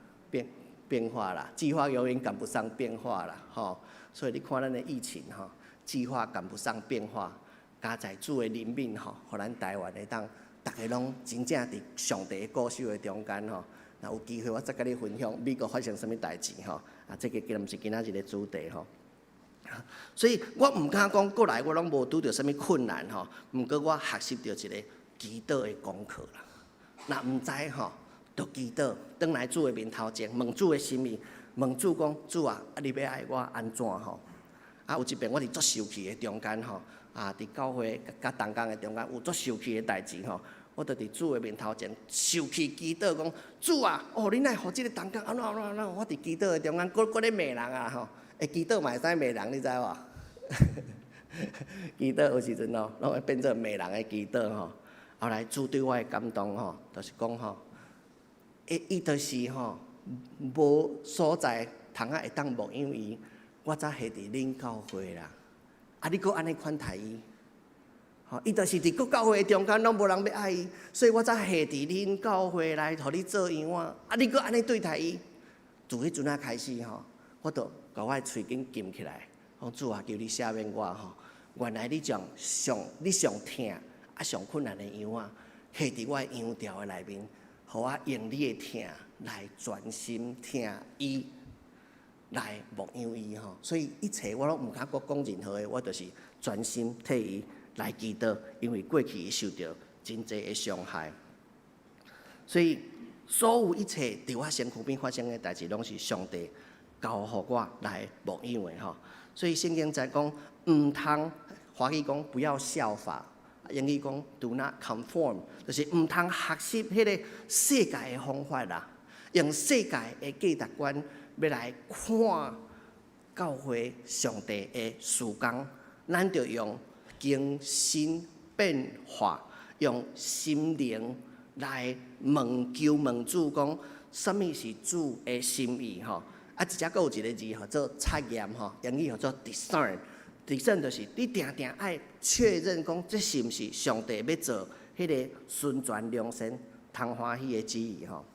變化啦，計劃永遠趕不上變化啦，吼！所以你看咱的疫情吼，計劃趕不上變化，佳哉主的憐憫吼，予咱台灣會當逐个攏真正佇上帝的顧守的中間吼。若有機會，我再共你分享美國發生啥物代誌吼。啊，這个今毋是今仔日的主題吼。所以我毋敢講過來我攏無拄著啥物困難吼，毋過我學習著一个祈禱的功課啦。若毋知吼，就祈禱，轉來主的面頭前，問主的心意，問主講：主啊，啊你欲愛我按怎吼？啊，有一遍我佇足受氣的中間吼，啊，佇教會佮同工的中間有足受氣的代誌吼，我就佇主的面頭前受氣祈禱講：主啊，哦，你哪會予這个同工按怎按怎按怎？我佇祈禱的中間，閣閣咧罵人啊吼！欸，祈禱嘛會使罵人，你知無？祈禱有時陣哦，攏會變做罵人的祈禱吼。後來主對我的感動吼，就是講吼，伊伊就是吼，無所在通仔會當牧養伊，我才下佇恁教會啦。啊，你閣按呢款待伊，吼，伊就是佇各教會中間攏無人欲愛伊，所以我才下佇恁教會來予你做羊仔。啊，你閣按呢對待伊，自彼陣仔開始吼，我就共我的喙緊禁起來，講主啊，求你赦免我吼。原來你將上你上疼啊上困難的羊仔，下佇我的羊牢的內面，予我用你的疼來專心疼伊，來牧養伊吼。所以一切我攏毋敢閣講任何的，我就是專心替伊來祈禱，因為過去伊受著真濟的傷害。所以所有一切佇我身軀邊發生的代誌，攏是上帝交予我來牧養的吼。所以聖經在講，毋通華語講不要效法，英語講 do not conform，就是毋通學習彼个世界的方法啦，用世界的價值觀欲來看教會上帝的事工，咱著用更新變化，用心靈來問求問主講，啥物是主的心意吼？啊，這遮閣有一个字號做察驗吼，英語號做 discern。discern 就是你定定愛確認講，這是毋是上帝欲做彼个純全良善、通歡喜的旨意吼？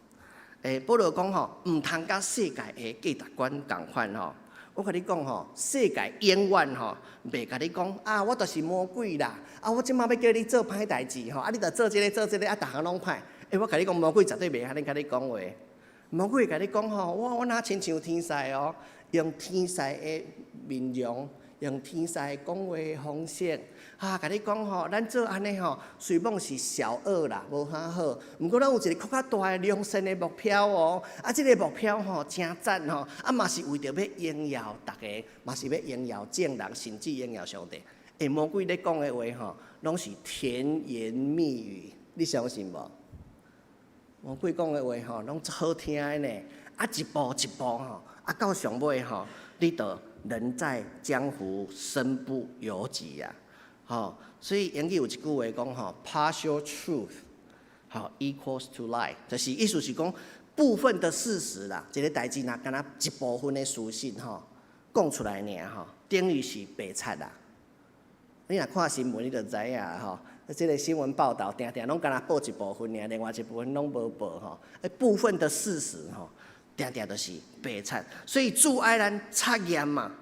欸，保羅講吼，毋通佮世界的價值觀仝款吼。我共你講吼，世界永遠吼袂共你講啊，我就是魔鬼啦！啊，我這馬欲叫你做歹代誌吼，啊，你著做這个做這个，啊，逐項攏歹。欸，我共你講，魔鬼絕對袂按呢共你講話。魔鬼會共你講吼，我若親像天使哦，用天使的面容，用天使講話的方式，啊，共你講吼，咱做按呢吼，雖罔是小惡啦，無遐好。毋過咱有一个閣較大的良善的目標哦，啊，這个目標吼誠讚吼，啊嘛是為著欲榮耀逐家，嘛是欲榮耀眾人，甚至榮耀上帝。欸，魔鬼咧講的話吼，攏是甜言蜜語，你相信無？魔鬼講的話吼，攏足好聽的呢。啊，一步一步吼，啊，到上尾吼，你就人在江湖身不由己啊！吼，所以英語有一句話講吼，partial truth，吼，equals to lie，就是意思是講部分的事實啦。一個代誌若干焦一部分的事實吼，講出來爾吼，等於是白賊啦。你若看新聞，你就知影吼。這個新聞報導，定定攏干焦報一部分爾，另外一部分攏無報吼。部分的事實吼，定定就是白賊。所以主愛咱察驗嘛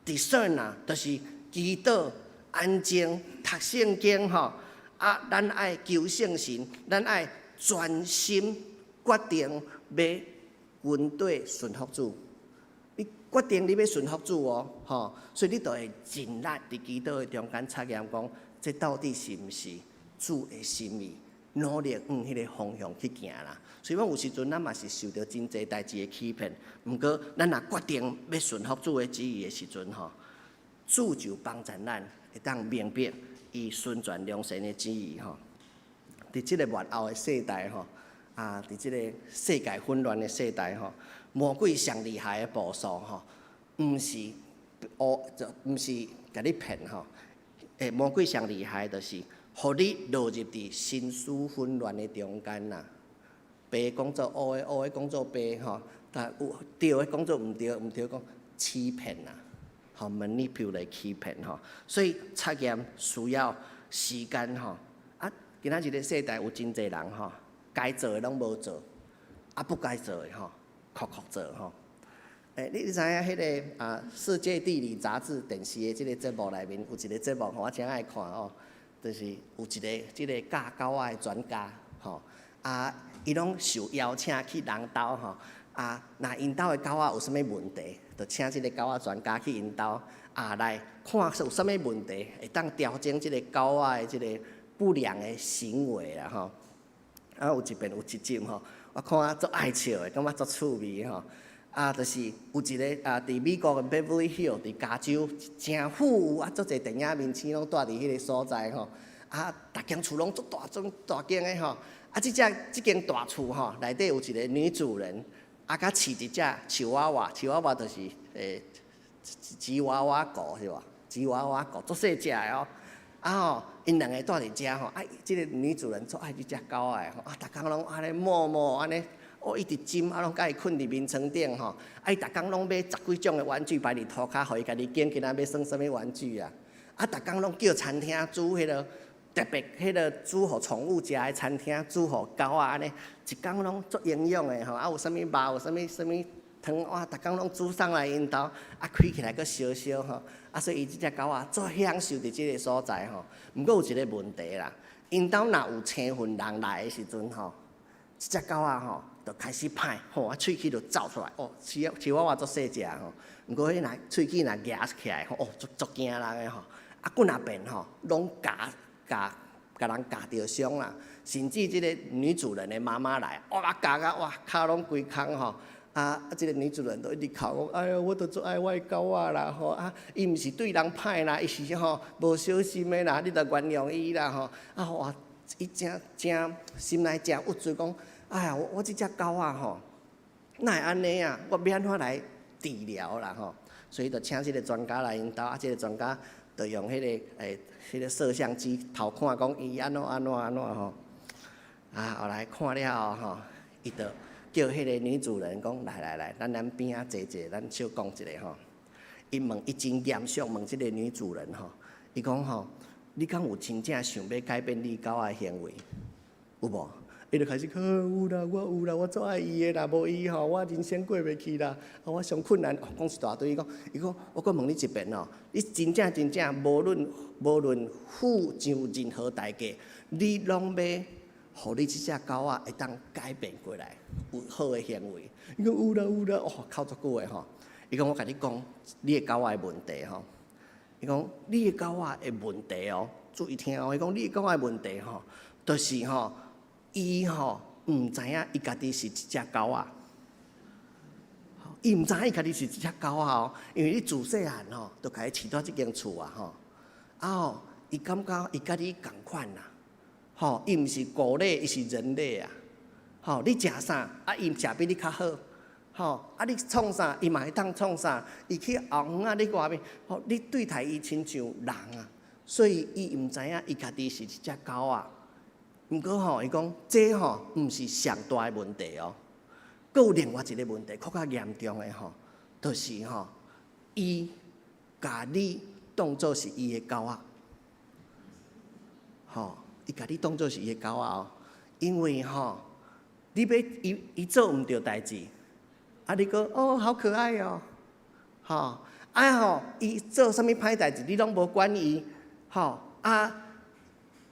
，discern 啊，就是祈禱、安靜、讀聖經吼。啊，咱愛求聖神，咱愛專心決定欲跟綴順服主。你決定你欲順服主哦，吼，所以你就會盡力佇祈禱的中間察驗講，這到底是毋是主的心意？努力向彼個方向去行啦。所以講有時陣咱嘛是受著真濟代誌的欺騙，毋過咱若決定欲順服主的旨意的時陣吼，主就幫助咱會當明白伊純全良善的旨意吼。佇這個末後的世代吼，啊，佇這個世界混亂的世代吼，魔鬼上厲害的步數吼，毋是烏就毋是共你騙吼。欸，魔鬼上厲害就是予你落入佇心思混亂的中間啦。白講做烏的，烏的講做白吼，但有對的講做毋對，毋對講欺騙啦，吼，manipulate 欺騙吼。所以察驗需要時間吼。啊，今仔日個世代有真濟人吼，該做的攏無做，啊，不該做的吼，酷酷做吼。欸，你知影彼個啊，世界地理雜誌電視的這個節目內面有一個節目吼，我誠愛看哦，就是有一個這個教狗仔的專家吼，啊，伊攏受邀請去人兜吼，啊，若𪜶兜的狗仔有啥物問題，就請這個狗仔專家去𪜶兜啊來看有啥物問題，會當調整這個狗仔的這個不良的行為啦吼。啊，有一遍有一集吼，我看啊足愛笑的，感覺足趣味吼。啊，就是有一個啊，佇美國的 Beverly Hills，佇加州誠富有啊，足濟電影明星攏住佇彼個所在吼。啊，逐間厝攏足大種大間的吼。啊，這隻這間大厝吼，內底有一個女主人，啊，佮飼一隻吉娃娃，吉娃娃就是吉娃娃狗是無？吉娃娃狗足細隻的哦。啊吼，𪜶兩個住佇遮吼，啊，這個女主人足愛這隻狗仔的吼，啊，逐工攏按呢摸摸按呢。哦，一直枕，啊，攏共伊睏佇眠床頂吼，啊，伊逐工攏買十幾種的玩具擺佇塗跤，予伊家己揀，今仔欲耍啥物玩具啊？啊，逐工攏叫餐廳煮彼個特別彼個煮予寵物食的餐廳，煮予狗仔按呢，一工攏足營養的吼，啊，有啥物肉，有啥物啥物湯，哇，逐工攏煮送來𪜶兜，啊，開起來閣燒燒吼，啊，所以伊這隻狗仔足享受佇這個所在吼。毋過有一個問題啦，𪜶兜若有生份人來的時陣吼，這隻狗仔吼就開始歹吼，啊，喙齒就走出來，哦，吉娃娃足細隻吼，毋過彼若喙齒若夯起來吼，哦，足足驚人的吼，啊，幾若遍吼，攏咬咬共人咬著傷啦，甚至這個女主人的媽媽來，哇，咬甲哇，跤攏規空吼。啊！這個女主人都一直哭講，哎喲，我都足愛我的狗仔啦吼！啊，伊毋是對人歹啦，伊是吼無小心的啦，你著原諒伊啦吼！啊哇，伊誠誠心內誠鬱卒講，哎呀，我這隻狗仔吼，哪會按呢啊？我欲按怎來治療啦吼？所以就請這個專家來𪜶兜，啊，這個專家就用彼個攝像機偷看講伊按怎按怎按怎吼。啊，後來看了後吼，伊就叫彼個女主人講：來來來，咱邊仔坐坐，咱小講一下吼。伊問，伊真嚴肅問這個女主人吼，伊講吼，你敢有真正想欲改變你狗仔的行為？有無？伊就開始講，有啦，我有啦，我足愛伊的啦，無伊吼，我人生過袂去啦。啊，我上困難，講一大堆。伊講，伊講，我閣問你一遍哦，你真正真正無論付上任何代價，你攏欲予你這隻狗仔會當改變過來，有好的行為。伊講有啦有啦，哦，哭足久的吼。伊講我共你講，你的狗仔的問題吼。伊講你的狗仔的問題哦，注意聽哦。伊講你的狗仔的問題吼，就是吼，伊吼毋知影伊家己是一隻狗仔。伊毋知影伊家己是一隻狗仔哦，因為你自細漢吼，就共伊飼佇這間厝啊吼。啊吼，伊感覺伊佮你仝款啦，吼，伊毋是狗類，伊是人類啊，吼，你食啥，啊，伊食比你較好，吼，啊，你創啥，伊嘛會當創啥，伊去後園仔，你外面，吼，你對待伊親像人啊，所以伊毋知影伊家己是一隻狗仔。毋過吼，伊講這吼毋是上大的問題哦，閣有另外一個問題，閣較嚴重的吼，就是吼，伊共你當做是伊的狗仔，吼，伊共你當做是伊的狗仔哦，因為吼，你欲伊伊做毋著代誌，啊，你閣哦好可愛哦，吼，啊吼，伊做啥物歹代誌，你攏無管伊，吼，啊，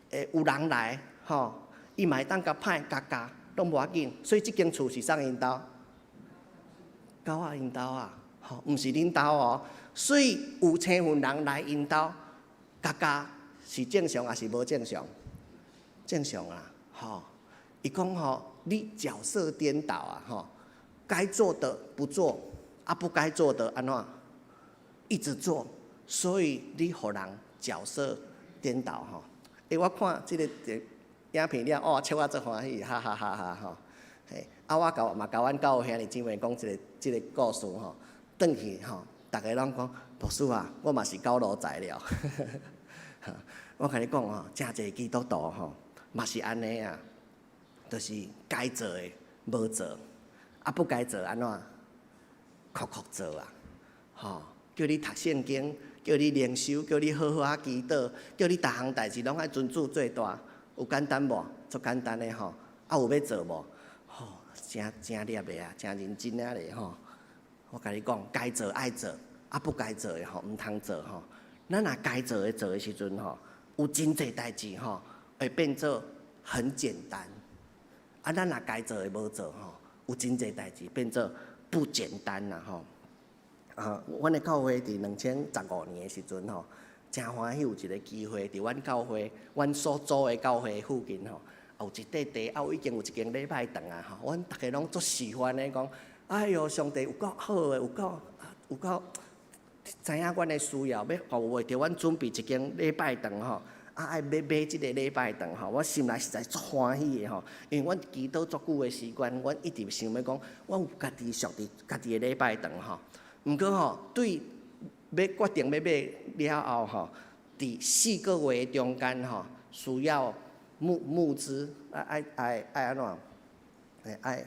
會有人來，吼，伊嘛會當共歹共教，攏無要緊，所以這間厝是啥人𪜶兜？狗仔𪜶兜啊，吼，毋是恁兜哦。所以有生份人來𪜶兜，共教是正常抑是無正常？正常啊，吼。伊講吼，你角色顛倒啊，吼，該做的不做，啊不該做的按怎？一直做，所以你予人角色顛倒吼。欸，我看這個影片了，哦，笑啊足歡喜，哈哈哈哈吼。嘿，啊，我共嘛共阮教會兄弟姊妹講這個這個故事吼，轉去吼，逐家攏講牧師啊，我嘛是狗奴才了。我共你講吼，誠濟基督徒吼，嘛是按呢啊，就是該做的無做，啊不該做按怎？酷酷做啊，吼，叫你讀聖經，叫你靈修，叫你好好仔祈禱，叫你逐項代誌攏愛尊主最大，有簡單無？足簡單的吼，啊有欲做無？吼，誠誠掠的啊，誠認真啊咧吼。我共你講，該做愛做，啊不該做的吼，毋通做吼。咱若該做的做的時陣吼，有真濟代誌吼，會變做很簡單。啊，咱若該做的無做吼，有真濟代誌變做不簡單啦吼。啊，阮的教會佇2015年的時陣吼，誠歡喜有一個機會，佇阮教會，阮所組的教會附近吼，有一塊地，啊有已經有一間禮拜堂啊吼，阮逐家攏足喜歡的講，哎喲，上帝有夠好的，有夠有夠知影阮的需要，欲予為著阮準備一間禮拜堂吼，啊愛欲買這個禮拜堂吼，我心內實在足歡喜的吼，因為阮祈禱足久的時間，阮一直想欲講，阮有家己屬於家己的禮拜堂吼。毋過吼，對欲決定欲買了後吼，佇4個月中間吼，需要募募資，愛愛愛愛按怎？愛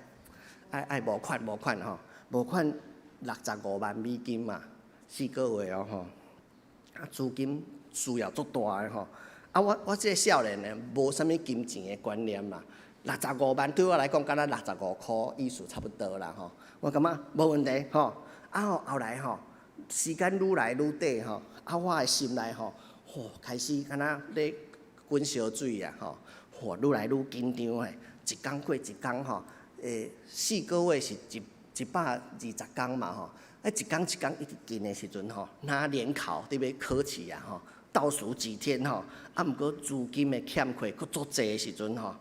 愛愛募款募款吼，募款65萬美金嘛，四個月哦吼，啊資金需要足大的吼，啊我我這個少年呢，無啥物金錢的觀念嘛，六十五萬對我來講，敢若六十五箍意思差不多啦吼，我感覺無問題吼。啊吼，後來吼，時間愈來愈短吼，啊，我的心內吼，吼開始敢若咧滾燒水啊吼，吼愈來愈緊張的，一工過一工吼，四個月是一120工嘛吼，啊一工一工一直近的時陣吼，若聯考佇欲考試啊吼，倒數幾天吼，啊毋過資金的欠缺閣足濟的時陣吼，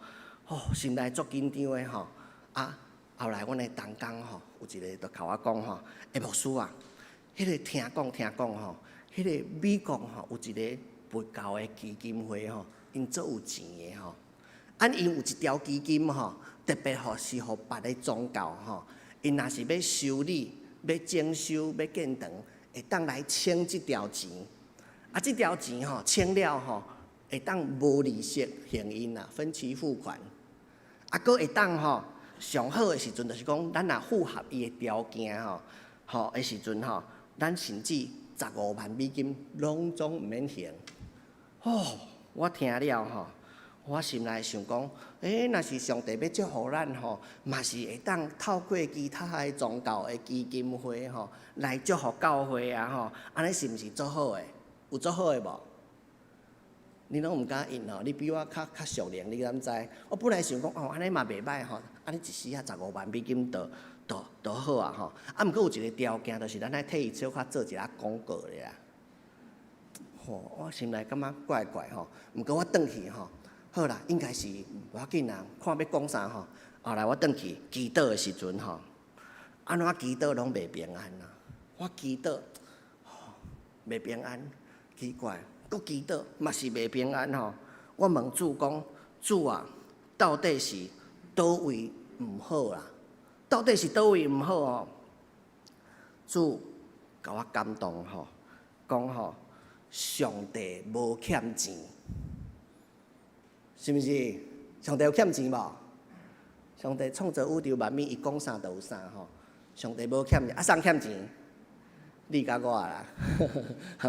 吼心內足緊張的吼，啊後來阮的同工吼，有一個就共我講吼，欸牧師啊，彼個聽講聽講吼，彼個美國吼有一個佛教的基金會吼，𪜶足有錢的吼，啊𪜶有一條基金吼，特別吼是予別个宗教吼，𪜶若是欲修理、欲整修、欲建堂，會當來請這條錢，啊這條錢吼請了吼，會當無利息還𪜶啦，分期付款，啊閣會當吼。上好的時陣就是講，咱若符合伊的條件吼，吼的時陣吼，咱甚至十五萬美金攏總毋免還。哦，我聽了吼，我心內想講，欸，若是上帝欲祝福咱吼，嘛是會當透過其他的宗教的基金會吼，來祝福教會啊吼，按呢是毋是足好的？有足好的無？你攏毋敢應吼，你比我較較屬靈，你敢知？我本來想講哦，按呢嘛袂䆀吼，按呢一時仔十五萬美金就就就好啊吼。啊，毋過有一個條件，就是咱愛替伊小可做一下廣告咧啦。吼，我心內感覺怪怪吼，毋過我轉去吼，好啦，應該是無要緊啦，看欲講啥吼。後來我轉去祈禱的時陣吼，按怎祈禱攏袂平安啊！我祈禱，袂平安，奇怪。閣祈禱嘛是袂平安吼。我問主講：主啊，到底是佗位毋好啦？到底是佗位毋好哦？主共我感動吼，講吼，上帝無欠錢，是毋是？上帝有欠錢無？上帝創造宇宙萬物，伊講啥就有啥吼。上帝無欠錢，啊，誰欠錢？你佮我啦，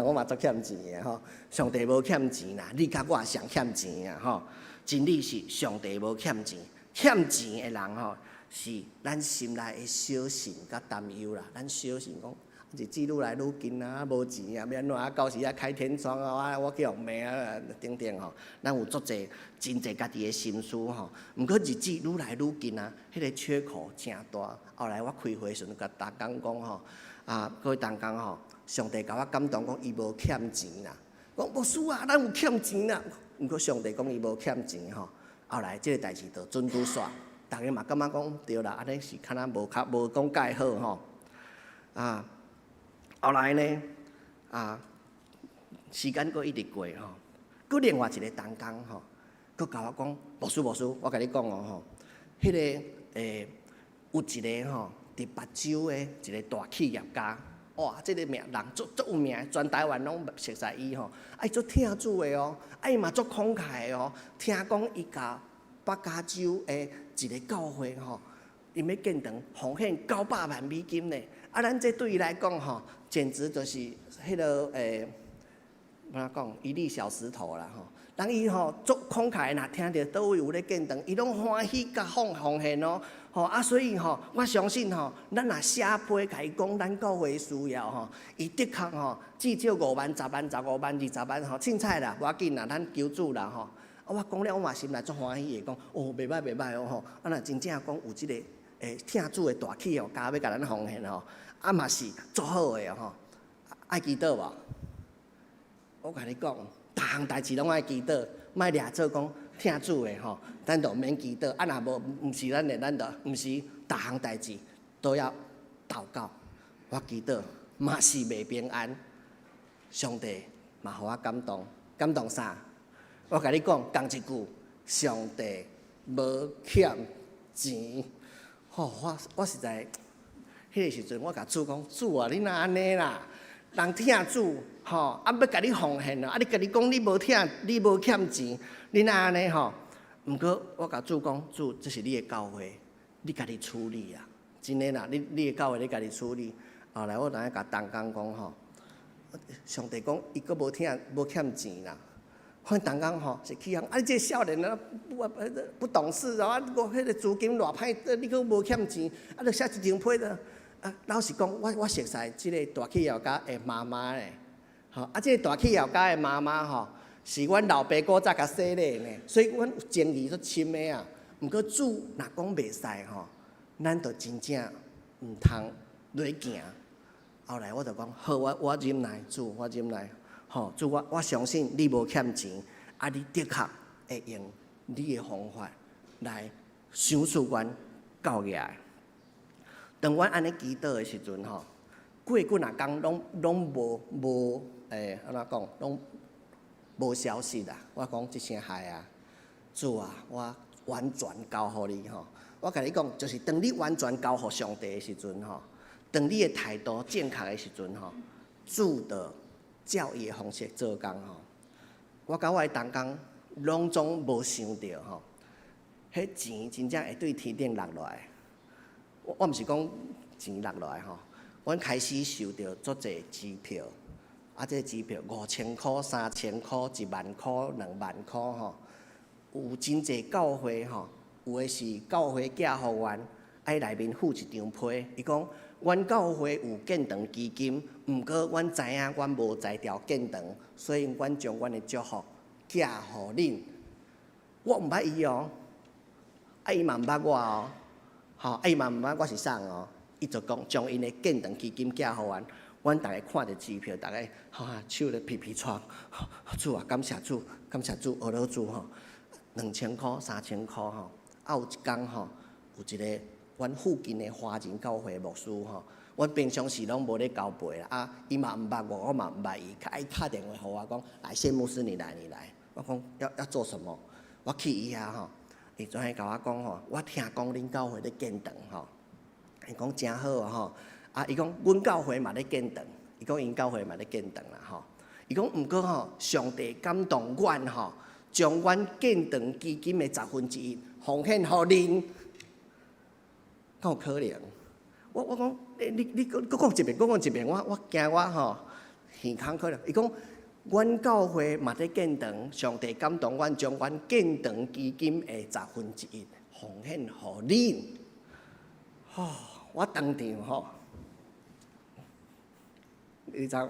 我嘛足欠錢的吼。上帝無欠錢啦，你佮我上欠錢啊吼。真理是上帝無欠錢，欠錢的人吼，是咱心內的小信佮擔憂啦。咱小信講，日子愈來愈緊啊，無錢啊，欲按怎啊？到時啊開天窗啊，我去予罵啊，等等吼。咱有足濟真濟家己的心思吼。毋過日子愈來愈緊啊，彼個缺口誠大。後來我開會時陣，共同工講吼，啊，各位同工吼，上帝共我感動講伊無欠錢啦。講牧師啊，咱有欠錢啦。毋過上帝講伊無欠錢吼。後來這個代誌就準拄煞。逐家嘛感覺講對啦，按呢是敢若無較無講蓋好吼。啊，後來呢，啊，時間閣一直過吼，閣另外一個同工吼，閣共我講，牧師牧師，我共你講哦吼，彼個有一個吼，佇別州的一個大企業家，哇，這個名人足足有名，全台灣攏熟似伊吼，啊，伊足疼主的哦，啊，伊嘛足慷慨的哦，聽講伊共北加州的一個教會吼，𪜶欲建堂奉獻900萬美金呢。啊，咱這對伊來講吼，簡直就是彼個按怎講，一粒小石頭啦吼。人伊吼足慷慨，若聽著佗位有咧建堂，伊攏歡喜共奉獻哦。吼啊，所以吼，我相信吼，咱若寫批共伊講咱教會需要吼，伊的確吼，至少5萬、10萬、15萬、20萬吼，凊彩啦，無要緊啦，咱求主啦吼。啊，我講了，我嘛心內足歡喜的，講哦，袂歹袂歹哦吼。啊，若真正講有這個疼主的大企業家欲共咱奉獻吼，啊嘛是足好的吼。愛祈禱無？我共你講，逐項代誌攏愛祈禱，莫掠做講疼主的吼，咱就毋免祈禱。啊，若無毋是咱的，咱就毋是逐項代誌都要禱告。我祈禱嘛是袂平安，上帝嘛予我感動，感動啥？我共你講，仝一句，上帝無欠錢。吼，我實在，彼個時陣我共主講，主啊，你哪按呢啦？人疼主，吼，啊欲共你奉獻啊，啊你家己講你無疼，你無欠錢，你哪按呢吼？毋過我共主講，主，這是你的教會，你家己處理啊，真的啦，你的教會你家己處理。後來我當下共同工講吼，上帝講伊閣無疼無欠錢啦。阮同工吼是起哄，啊你這個少年啊不懂事哦，啊我彼個資金偌歹，你閣無欠錢，啊著寫一張批的。啊，老實講，我熟似這個大企業家的媽媽咧，吼啊，這個大企業家的媽媽吼，是阮老爸古早共洗禮呢，所以阮情誼足深的啊。毋過主若講袂使吼，咱就真正毋通落行。後來我就講，好，我忍耐，主，我忍耐，吼，主我相信你無欠錢，啊，你的確會用你的方法來賞賜阮教業。當阮按呢祈禱的時陣吼，過幾若工攏攏無按怎講，攏無消息啦。我講這聲害啊，主啊，我完全交予你吼。我共你講，就是當你完全交予上帝的時陣吼，當你的態度正確的時陣吼，主就照伊的方式做工吼。我佮我的同工攏總無想著吼，彼錢真正會對天頂落落來。我毋是講錢落落來吼，阮開始收著足濟支票，啊，這支票5000箍、3000箍、1萬箍、2萬箍吼，有真濟教會吼，有的是教會寄予阮，愛內面附一張批，伊講阮教會有建堂基金，毋過阮知影阮無才調建堂，所以阮將阮的祝福寄予恁。我毋捌伊哦，啊伊嘛毋捌我哦。吼，啊伊嘛毋捌我是啥哦，伊就講將𪜶的建堂基金寄予阮，阮逐家看著支票，逐家哈手咧皮皮掣，主啊，感謝主，感謝主，阿羅主吼，2000箍、3000箍吼，啊有一工吼，有一個阮附近的華人教會牧師吼，阮平常時攏無咧交陪啦，啊，伊嘛毋捌我，我嘛毋捌伊，伊敲電話予我講，來，謝牧師你來你來，我講要做什麼？我去伊遐吼，伊就共我講吼，我聽講恁教會咧建堂吼，伊講誠好吼，啊，伊講阮教會嘛咧建堂，伊講𪜶教會嘛咧建堂啦吼，伊講毋過吼，上帝感動阮吼，將阮建堂基金的1/10奉獻予恁，敢有可能？我講，你閣講一遍，閣講一遍，我驚我吼耳空可能。伊講，阮教會嘛咧建堂，上帝感動阮將阮建堂基金的1/10奉獻予恁。吼，我當場吼，你知無？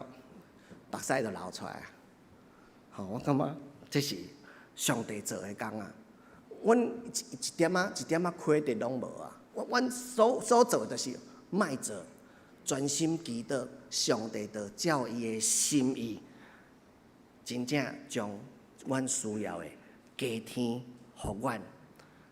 目屎就流出來啊！吼，我感覺這是上帝做的工啊！阮一點仔虧得攏無啊！阮所做就是莫做，專心祈禱，上帝就照伊的心意，真正將阮需要的加添予阮。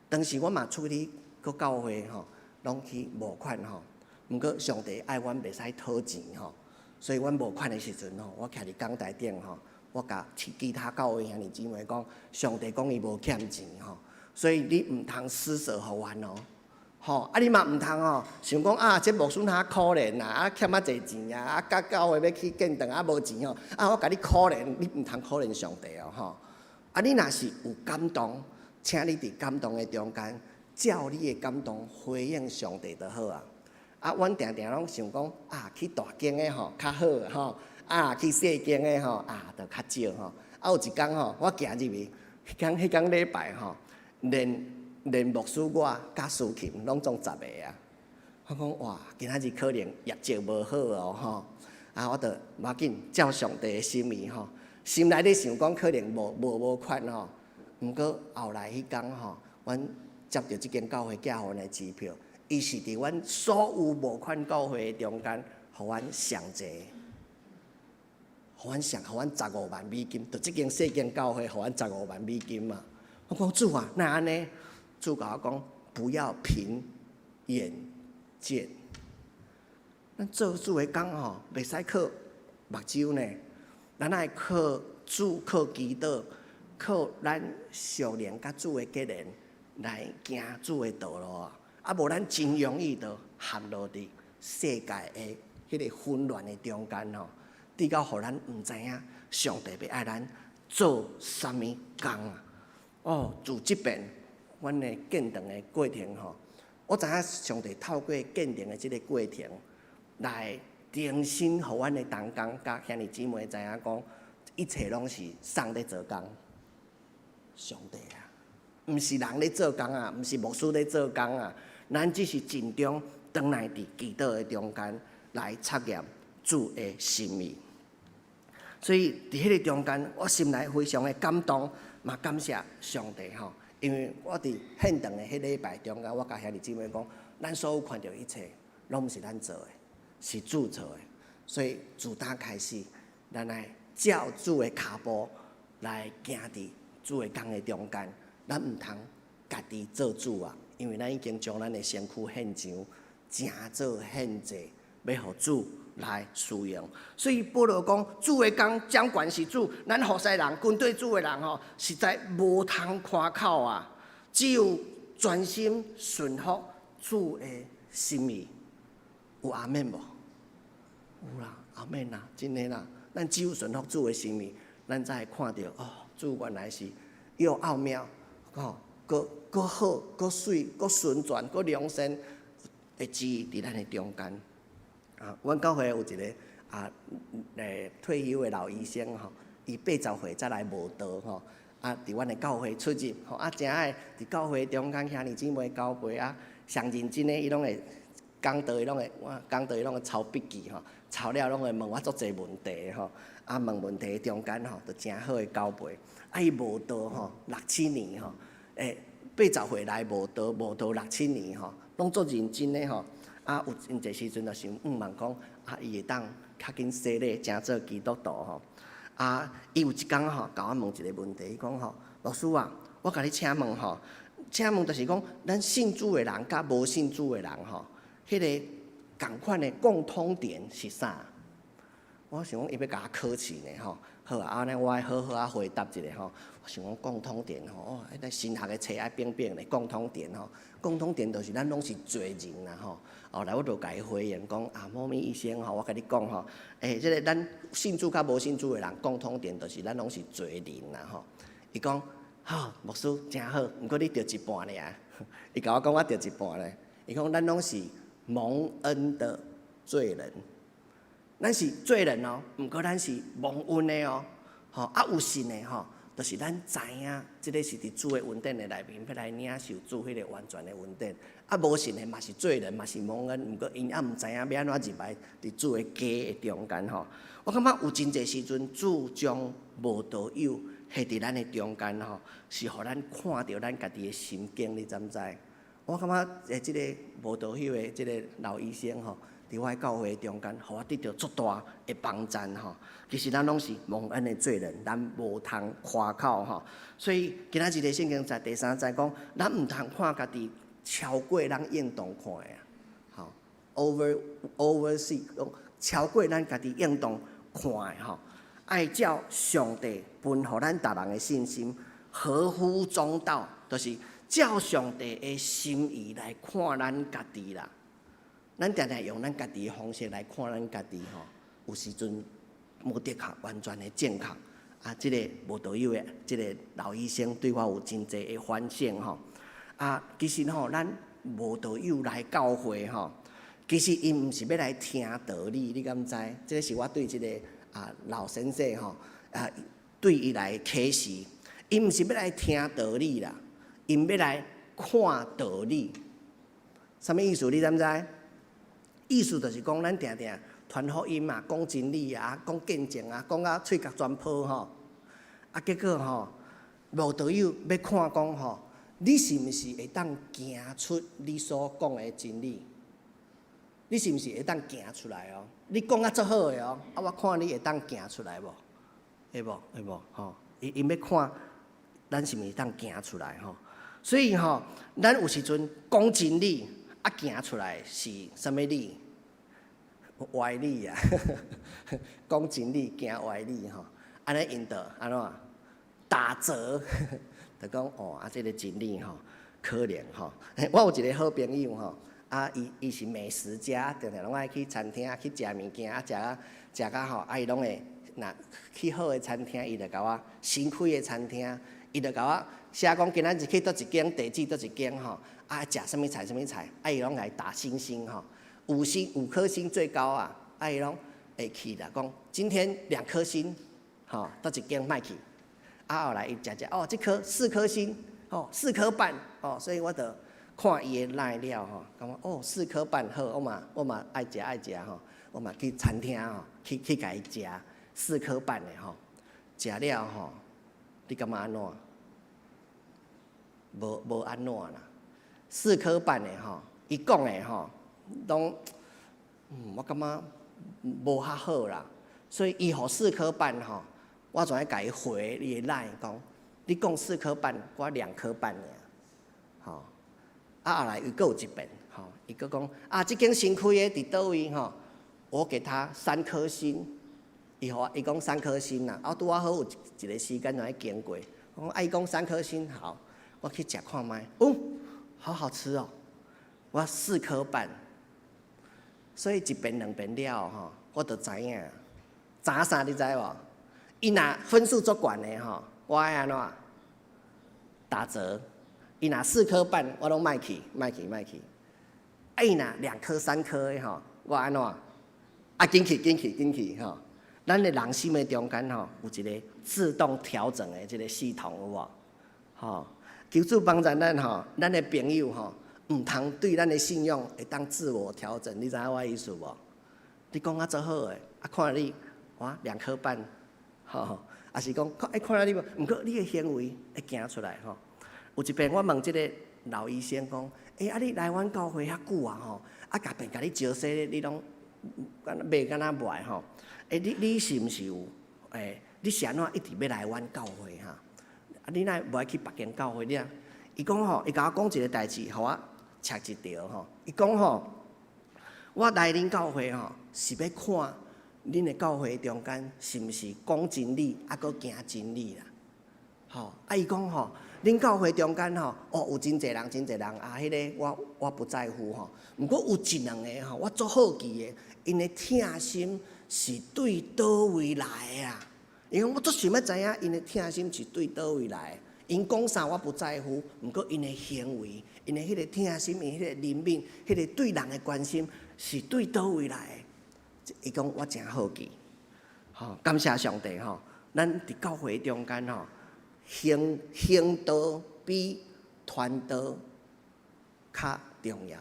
當時我嘛出去閣教會吼，攏去募款吼。毋過上帝愛阮袂使討錢吼，所以阮募款的時陣吼，我徛佇講台頂吼，我共其他教會兄弟姊妹講，上帝講伊無欠錢吼，所以你毋通施捨予阮哦。吼，啊你嘛毋通吼，想講啊，這牧師較可憐啊，啊欠較濟錢啊，啊佮教會欲去建堂啊無錢吼，啊我共你可憐，你毋通可憐上帝哦吼。啊你若是有感動，請你佇感動的中間，照你的感動回應上帝就好啊。啊，阮定定攏想講啊，去大間的吼較好吼，啊去細間的吼啊就較少吼。啊有一工吼，我行入去，彼工禮拜吼，連牧師我佮司琴攏總十个啊！我講哇，今仔日可能業績無好哦吼，啊，我就無要緊，照上帝的心意吼，心內咧想講可能無募款吼，毋過後來彼工吼，阮接著這間教會寄予阮的支票，伊是佇阮所有募款教會的中間，予阮上濟，予阮十五萬美金，就這間細間教會予阮十五萬美金嘛。我講主啊，哪會按呢？主共我講，不要憑眼見。咱做主的工吼，袂使靠目睭呢，咱愛靠主、靠祈禱、靠咱屬靈佮主的結連來行主的道路啊！啊，無咱真容易就陷落佇世界的彼个混亂的中間吼，直到予咱毋知影上帝欲愛咱做啥物工啊！哦，自這遍阮的建堂的過程吼，我知影上帝透過建堂的這个過程，來重新予阮的同工佮兄弟姊妹知影講，一切攏是上帝做工，上帝啊，毋是人咧做工啊，毋是牧師咧做工啊，咱只是盡忠轉來佇祈禱的中間來查驗主的心意。所以佇彼个中間，我心內非常的感動，嘛感謝上帝吼。因為我佇獻堂的彼禮拜中間，我共兄弟姊妹講，咱所有看著一切，攏毋是咱做的，是主做的。所以自今開始，咱來照主的跤步來行佇主的工的中間，咱毋通家己做主啊，因為咱已經將咱的身軀獻上，成做獻祭，欲予主來使用。所以保羅講，主的工掌權是主，咱服侍人、跟隨主的人吼，實在無通誇口啊！只有專心順服主的心意。有阿們無？有啦，阿們啦，真的啦。咱只有順服主的心意，咱才會看著哦，主原來是又奧妙，吼，閣閣好，閣媠，閣純全，閣良善的旨意佇咱的中間。啊，阮教會有一个啊，退休的老醫生吼，伊80歲才來慕道吼，啊，佇阮的教會出入吼，啊，誠愛佇教會中間兄弟姊妹交陪啊，上認真的伊攏會講道，伊攏會我講道伊攏會抄筆記吼，抄了攏會問我足濟問題吼，啊，問問題中間吼，就誠好的交陪。啊，伊慕道吼，六七年吼，80歲來慕道，慕道六七年吼，攏足認真的吼。啊，有真濟時陣就想向望講，啊，伊會當較緊洗禮，成做基督徒吼。啊，伊有一工吼，共我問一个問題，伊講吼，牧師啊，我共你請問吼，請問就是講，咱信主的人佮無信主的人吼，彼个仝款的共通點是啥？我想講伊欲共我考試呢吼，好啊，按呢我愛好好仔回答一下吼。我想講共通點吼，哦，彼個神學的冊愛反反咧，共通點吼，共通點就是咱攏是罪人啦吼。後來我就共伊回應講啊，某咪醫生吼，我共你講吼，這个咱信主佮無信主的人共通點就是咱攏是罪人啦吼。伊講吼，牧師誠好，毋過你著一半爾。伊共我講我著一半咧。伊講咱攏是蒙恩的罪人，咱是罪人哦，毋過咱是蒙恩的哦，吼啊有信的吼，就是咱知影，這个是佇主的恩典的內面，欲來領受主彼个完全的恩典。啊，無信的嘛是罪人，嘛是蒙恩，毋過𪜶猶毋知影欲按怎入來佇主的家的中間吼。我感覺有真濟時陣，主將無道友彼佇咱的中間吼，是予咱看著咱家己的心境，你知毋知？我感覺這个無道友的這个老醫生吼，佇我的教會中間，予我得著足大的幫贊吼。其實咱攏是蒙恩的罪人，咱無通誇口吼。所以今仔日的聖經在第三節講，咱毋通看家己超過咱應當看的啊。吼，oversee 超過咱家己應當看的吼。愛照上帝分予咱逐人的信心，合乎中道，就是照上帝的心意來看咱家己啦。咱定定用咱家己的方式來看咱家己吼，有時陣無的確完全的正確。啊，這個無道友的這個老醫生對我有真濟的反省吼。啊，其實吼，咱無道友來教會吼，其實𪜶毋是欲來聽道理，你敢知？這個是我對這個老先生吼對伊來啟示，𪜶毋是欲來聽道理啦，𪜶欲來看道理。啥物意思？你知毋知？意思就是講，咱定定傳福音啊，講真理啊，講見證啊，講甲喙角全破吼。啊，結果吼，無道友欲看講吼，你是毋是會當行出你所講的真理？你是毋是會當行出來哦？你講甲足好的哦，啊，我看你會當行出來無？會無？會無？吼，𪜶欲看，咱是毋是會當行出來吼？所以吼，咱有時陣講真理，啊，行出來是啥物理？歪理啊！講真理，行歪理吼，按呢𪜶就按怎打折？就講哦，啊，這个真理吼，可憐吼。我有一个好朋友吼，啊，伊是美食家，定定攏愛去餐廳去食物件，啊，食甲食甲吼，啊，伊攏會若去好的餐廳，伊就共我新開的餐廳，伊就共我寫講今仔日去佗一間，地址佗一間吼，啊，食啥物菜啥物菜，啊，伊攏共打星星吼，五星五顆星最高啊，啊，伊攏會去啦，講今天兩顆星，吼，佗一間莫去，啊，後來伊食食，哦，這顆四顆星，哦，四顆半，哦，所以我就看伊的 LINE 了吼，感覺哦，四顆半好，我嘛愛食愛食吼，我嘛去餐廳吼，去共伊食四顆半的吼，食了吼，你感覺按怎？無按怎啦，四顆半的吼，伊講的吼，攏，我感覺無較好啦，所以伊予四顆半吼，我就愛共伊回伊的 LINE 講，你講四顆半，我兩顆半爾，吼，啊後來伊閣有一遍，吼，伊閣講啊，這間新開的佇佗位吼，我給他三顆星，伊予我伊講三顆星啦，啊拄仔好有一個時間就愛經過，我講啊伊講三顆星好，我去食看覓，哦，好好吃哦，我四顆半，所以一遍兩遍了吼，我就知影，知啥你知無？伊若分數足懸的吼，我愛按怎？打折。伊若四顆半，我攏莫去，莫去，莫去。啊，伊若兩顆、三顆的吼，我按怎？啊，緊去，緊去，緊去吼。咱的人心的中間吼，有一個自動調整的這個系統有無？吼，求主幫助咱吼，咱的朋友吼，毋通對咱的信仰會當自我調整，你知影我意思無？你講啊足好的，啊看你哇兩顆半，吼，抑是講看愛看你無？毋過你的行為會行出來吼。有一遍我問這个老醫生講，欸，啊你來阮教會遐久啊吼，啊共別共你招洗，你攏敢若袂敢若袂吼？欸，你是毋是有？欸，你是按怎一直欲來阮教會哈？啊，你哪會無愛去別間教會？你啊？伊講吼，伊共我講一个代誌，予我捙一著吼。伊講吼，我來恁教會吼，是欲看恁的教會中間是毋是講真理，抑閣行真理啦。吼，啊伊講吼，恁教會中間吼，哦有真濟人，真濟人啊，彼个我不在乎吼。毋過有一兩个吼，我足好奇的，𪜶的疼心是對佗位來的啊？伊講我足想欲知影，𪜶的疼心是對佗位來的。𪜶講啥我不在乎，毋過𪜶的行為，𪜶的彼个疼心，𪜶彼个憐憫，彼个對人的關心，是對佗位來的？伊講我誠好奇，吼，感謝上帝吼，咱佇教會中間吼，行道比傳道較重要。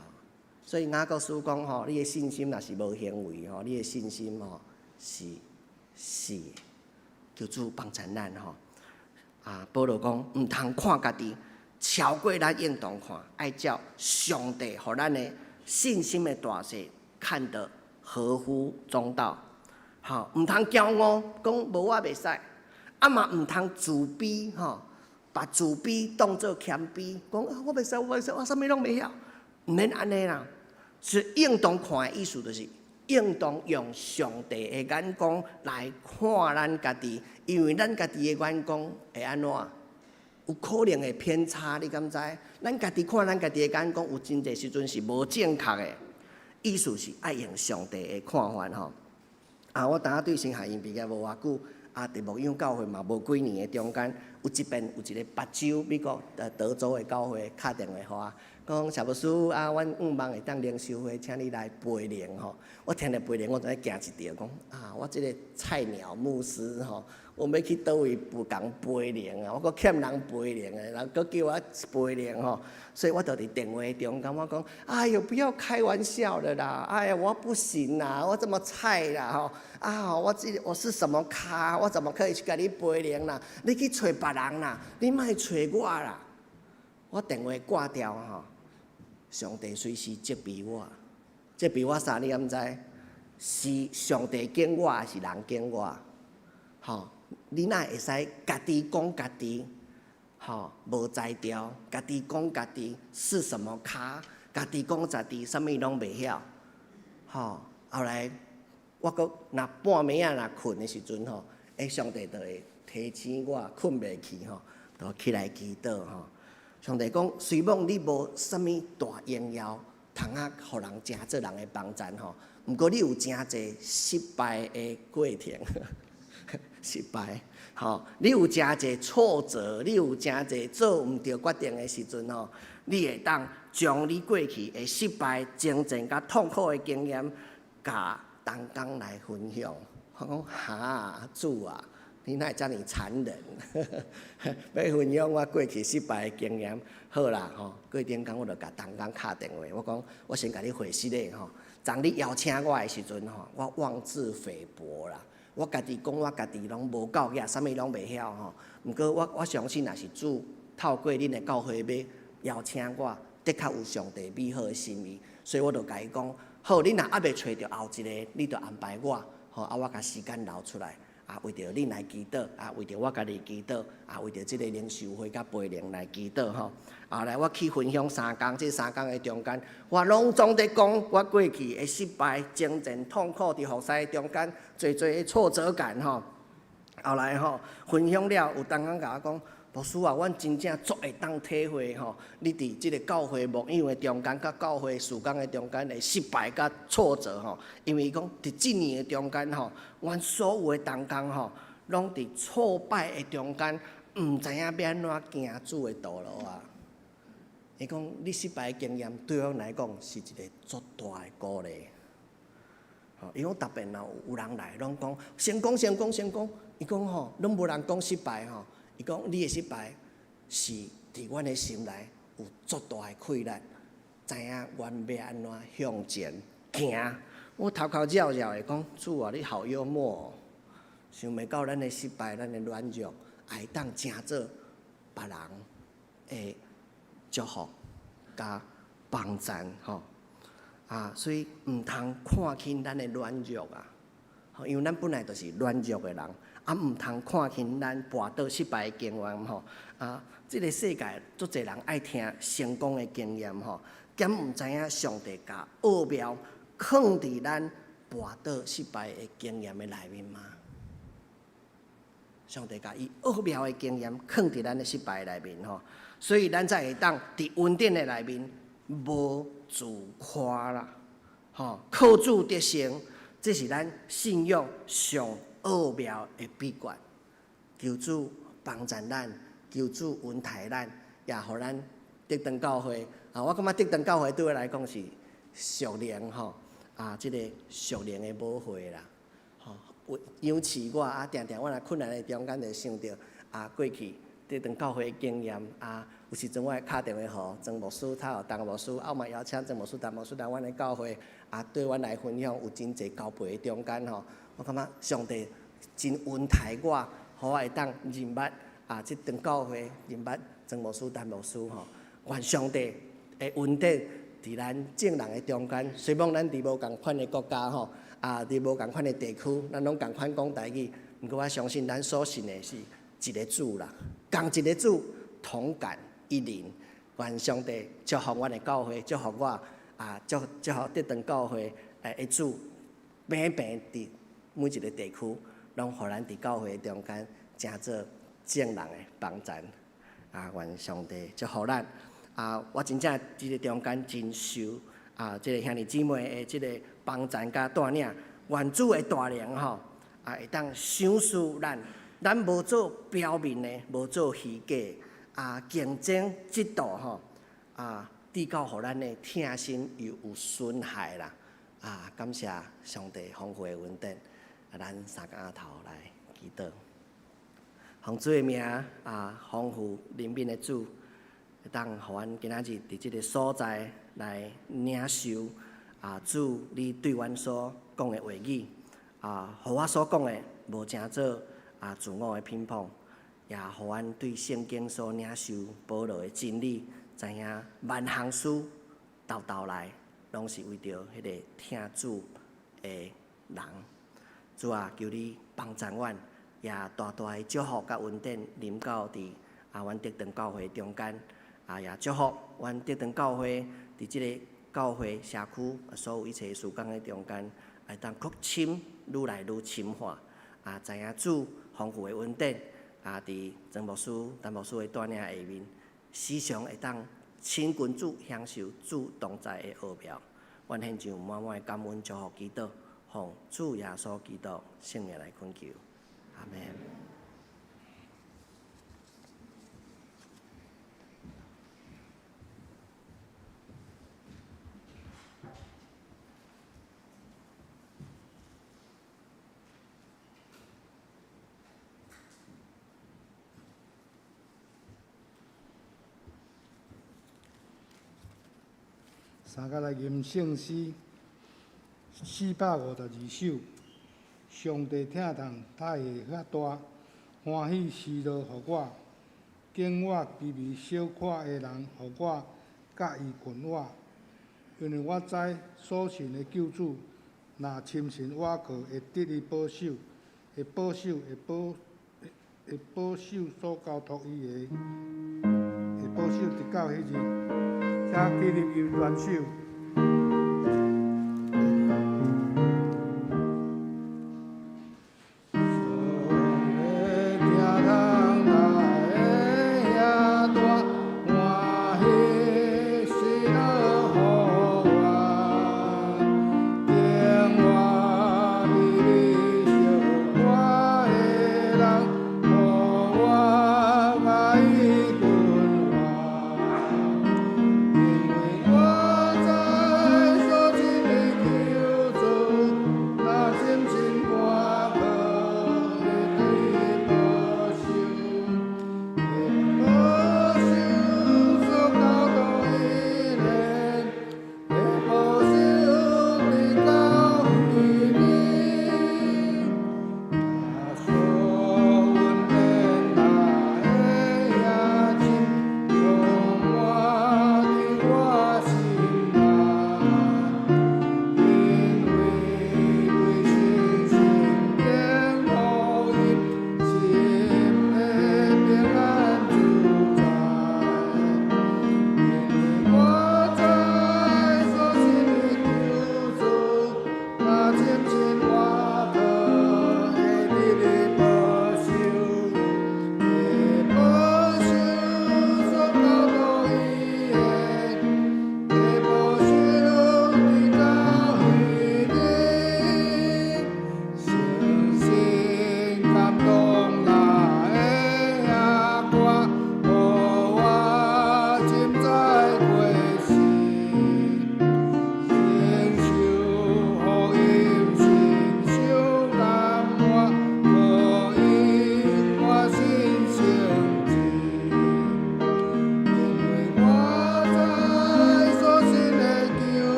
所以雅各書講吼，你的信心若是無行為吼，你的信心吼是死的。求主幫助咱吼。啊，保羅講毋通看家己，超過咱應當看，愛照上帝予咱的信心的大細，看得合乎中道。吼，毋通驕傲，講無我袂使，啊嘛毋通自卑吼，把自卑當做謙卑，講啊我袂使，我袂使，我啥物攏袂曉，毋免按呢啦。是應當看的意思，就是應當用上帝的眼光來看咱家己，因為咱家己的眼光會按怎？有可能會偏差，你敢知？咱家己看咱家己的眼光，有真濟時陣是無正確的。意思是愛用上帝的看法吼。啊，我當下對神學院畢業無偌久，啊，佇牧養教會嘛無幾年的中間，有一遍有一個別州美國德州的教會敲電話予我，講謝牧師啊，阮向望會當靈修會請你來培靈吼。我聽著培靈，我就驚一跳，講啊，我這个菜鳥牧師吼，我欲去佗位共人培靈啊，我閣欠人培靈的，人閣叫我培靈吼，所以我就佇電話中間我講，哎喲，不要開玩笑了啦，哎呀，我不行啦，我這麼菜啦吼，啊，我這我是什麼咖，我怎麼可以去共你培靈啦？你去揣別人啦，你莫揣我啦。我電話掛掉吼，上帝隨時責備我，責備我啥？你敢知？是上帝揀我，還是人揀我？吼，你哪會使家己講家己？吼，無才調，家己講家己是什麼咖？家己講家己，啥物攏袂曉。吼，後來我閣若半暝仔若睏的時陣吼，欸，上帝就會提醒我睏袂去吼，就起來祈禱吼。上帝講，雖罔你無啥物大榮耀，通啊，予人誠做人的幫贊吼，毋過你有誠濟失敗的過程，失敗，吼，你有誠濟挫折，你有誠濟做毋著決定的時陣吼，你會當將你過去的失敗、掙戰佮痛苦的經驗，共同工來分享。我講哈，主啊！你哪會遮爾殘忍？欲分享我過去失敗的經驗，好啦吼。過頂工我就共同工敲電話，我講我先共你回實咧吼。昨你邀請我的時陣吼，我妄自菲薄啦。我家己講我家己攏無夠額，啥物攏袂曉吼。毋過我相信，若是主透過恁的教會欲邀請我，的確有上帝美好的心意，所以我就共伊講，好，你若猶未揣著後一个，你就安排我，吼啊，我共時間留出來。啊，為著恁來祈禱，啊，為著我家己祈禱，啊，為著這个靈修會佮培靈來祈禱吼。後來我去分享三工，這三工的中間，我攏總佇講我過去的失敗、掙戰、痛苦，佇服侍的中間，濟濟的挫折感吼。後來吼，分享了，有同工共我講，牧師啊，阮真正足會當體會吼，你佇這个教會牧養的中間，佮教會事工的中間的失敗佮挫折吼，因為伊講佇這年的中間吼，阮所有的同工吼，攏佇挫敗的中間，毋知影欲按怎行主的道路啊。伊講你失敗的經驗對阮來講是一个足大的鼓勵。吼，伊講特別若有人來，攏講成功、成功、成功。伊講吼，攏無人講失敗吼。伊講你的失敗是佇阮的心內有足大的氣力，知影阮欲按怎向前行。我頭殼繞繞的講，主啊，你好幽默哦！想袂到咱的失敗，咱的軟弱，會當成做別人的祝福佮幫贊吼。啊，所以毋通看輕咱的軟弱啊！因為咱本來就是軟弱的人。啊，毋通看輕咱跋倒失敗的經驗吼。啊，這个世界足濟人愛聽成功的經驗吼，兼毋知影上帝共奧妙囥佇咱跋倒失敗的經驗的內面嗎？上帝共伊奧妙的經驗囥佇咱的失敗內面吼，所以咱才會當佇恩典的內面無自誇啦，吼，靠主得勝，這是咱信仰上奧妙的秘訣。求主幫助咱，求主恩待咱，也予咱得長教會啊！我感覺得長教會對我來講是屬靈吼啊，這個屬靈的母會啦，吼，有養飼我啊，定定我若困難的中間就想著啊，過去得長教會的經驗啊，有時陣我會敲電話予曾牧師、他有陳牧師，啊，我嘛邀請曾牧師、陳牧師來阮的教會啊，對阮來分享有真濟交陪的中間吼，我感覺上帝真恩待我，予我會當認捌啊，這長教會認捌曾牧師、陳牧師吼，願上帝的恩典佇咱眾人的中間，雖罔咱佇無仝款的國家吼，啊，佇無仝款的地區，咱攏仝款講台語，毋過我相信咱所信的是一个主啦，仝一个主，同感一靈。願上帝祝福阮的教會，祝福我啊，祝福得長教會的主，平平佇每一个地區，攏予咱佇教會中間成做眾人的幫贊。啊，願上帝祝福咱。啊，我真正佇這個中間真受啊，這個兄弟姊妹的這個幫贊佮帶領，願主的大能吼，啊，會當賞賜咱，咱無做表面的，無做虛假，啊，競爭嫉妒吼，啊，至到予咱的疼心又有損害啦。啊，感謝上帝豐富的恩典，啊，咱三個阿頭來祈禱，奉主的名啊，豐富憐憫的主。會當予阮今仔日佇這个所在來領受啊，主你對阮所講的話語啊，予我所講的無成做啊自我的評判，也予阮對聖經所領受保羅的真理，知影萬項事到頭來攏是為著彼个疼主的人。主啊，求你幫助阮，也大大的祝福佮恩典臨到佇啊，阮得長教會中間。啊，也祝福阮得長教會佇這个教會社區所有一切事工的中間，會當閣深愈來愈深化。啊，知影主豐富的恩典，啊，佇曾牧師、陳牧師的帶領下面，時常會當親近主，享受主同在的奧妙。阮獻上滿滿的感恩祝福祈禱，奉主耶穌基督聖名來懇求，阿門。三個來吟聖詩452首，上帝疼痛才會遐大，歡喜喜樂予我，景我卑微小可的人，予我佮伊近我，因為我知所信的救主，若深信倚靠，會得伊保守，會保守，會保守所交託伊的，會保守直到彼日。請起立用元首。上帝疼痛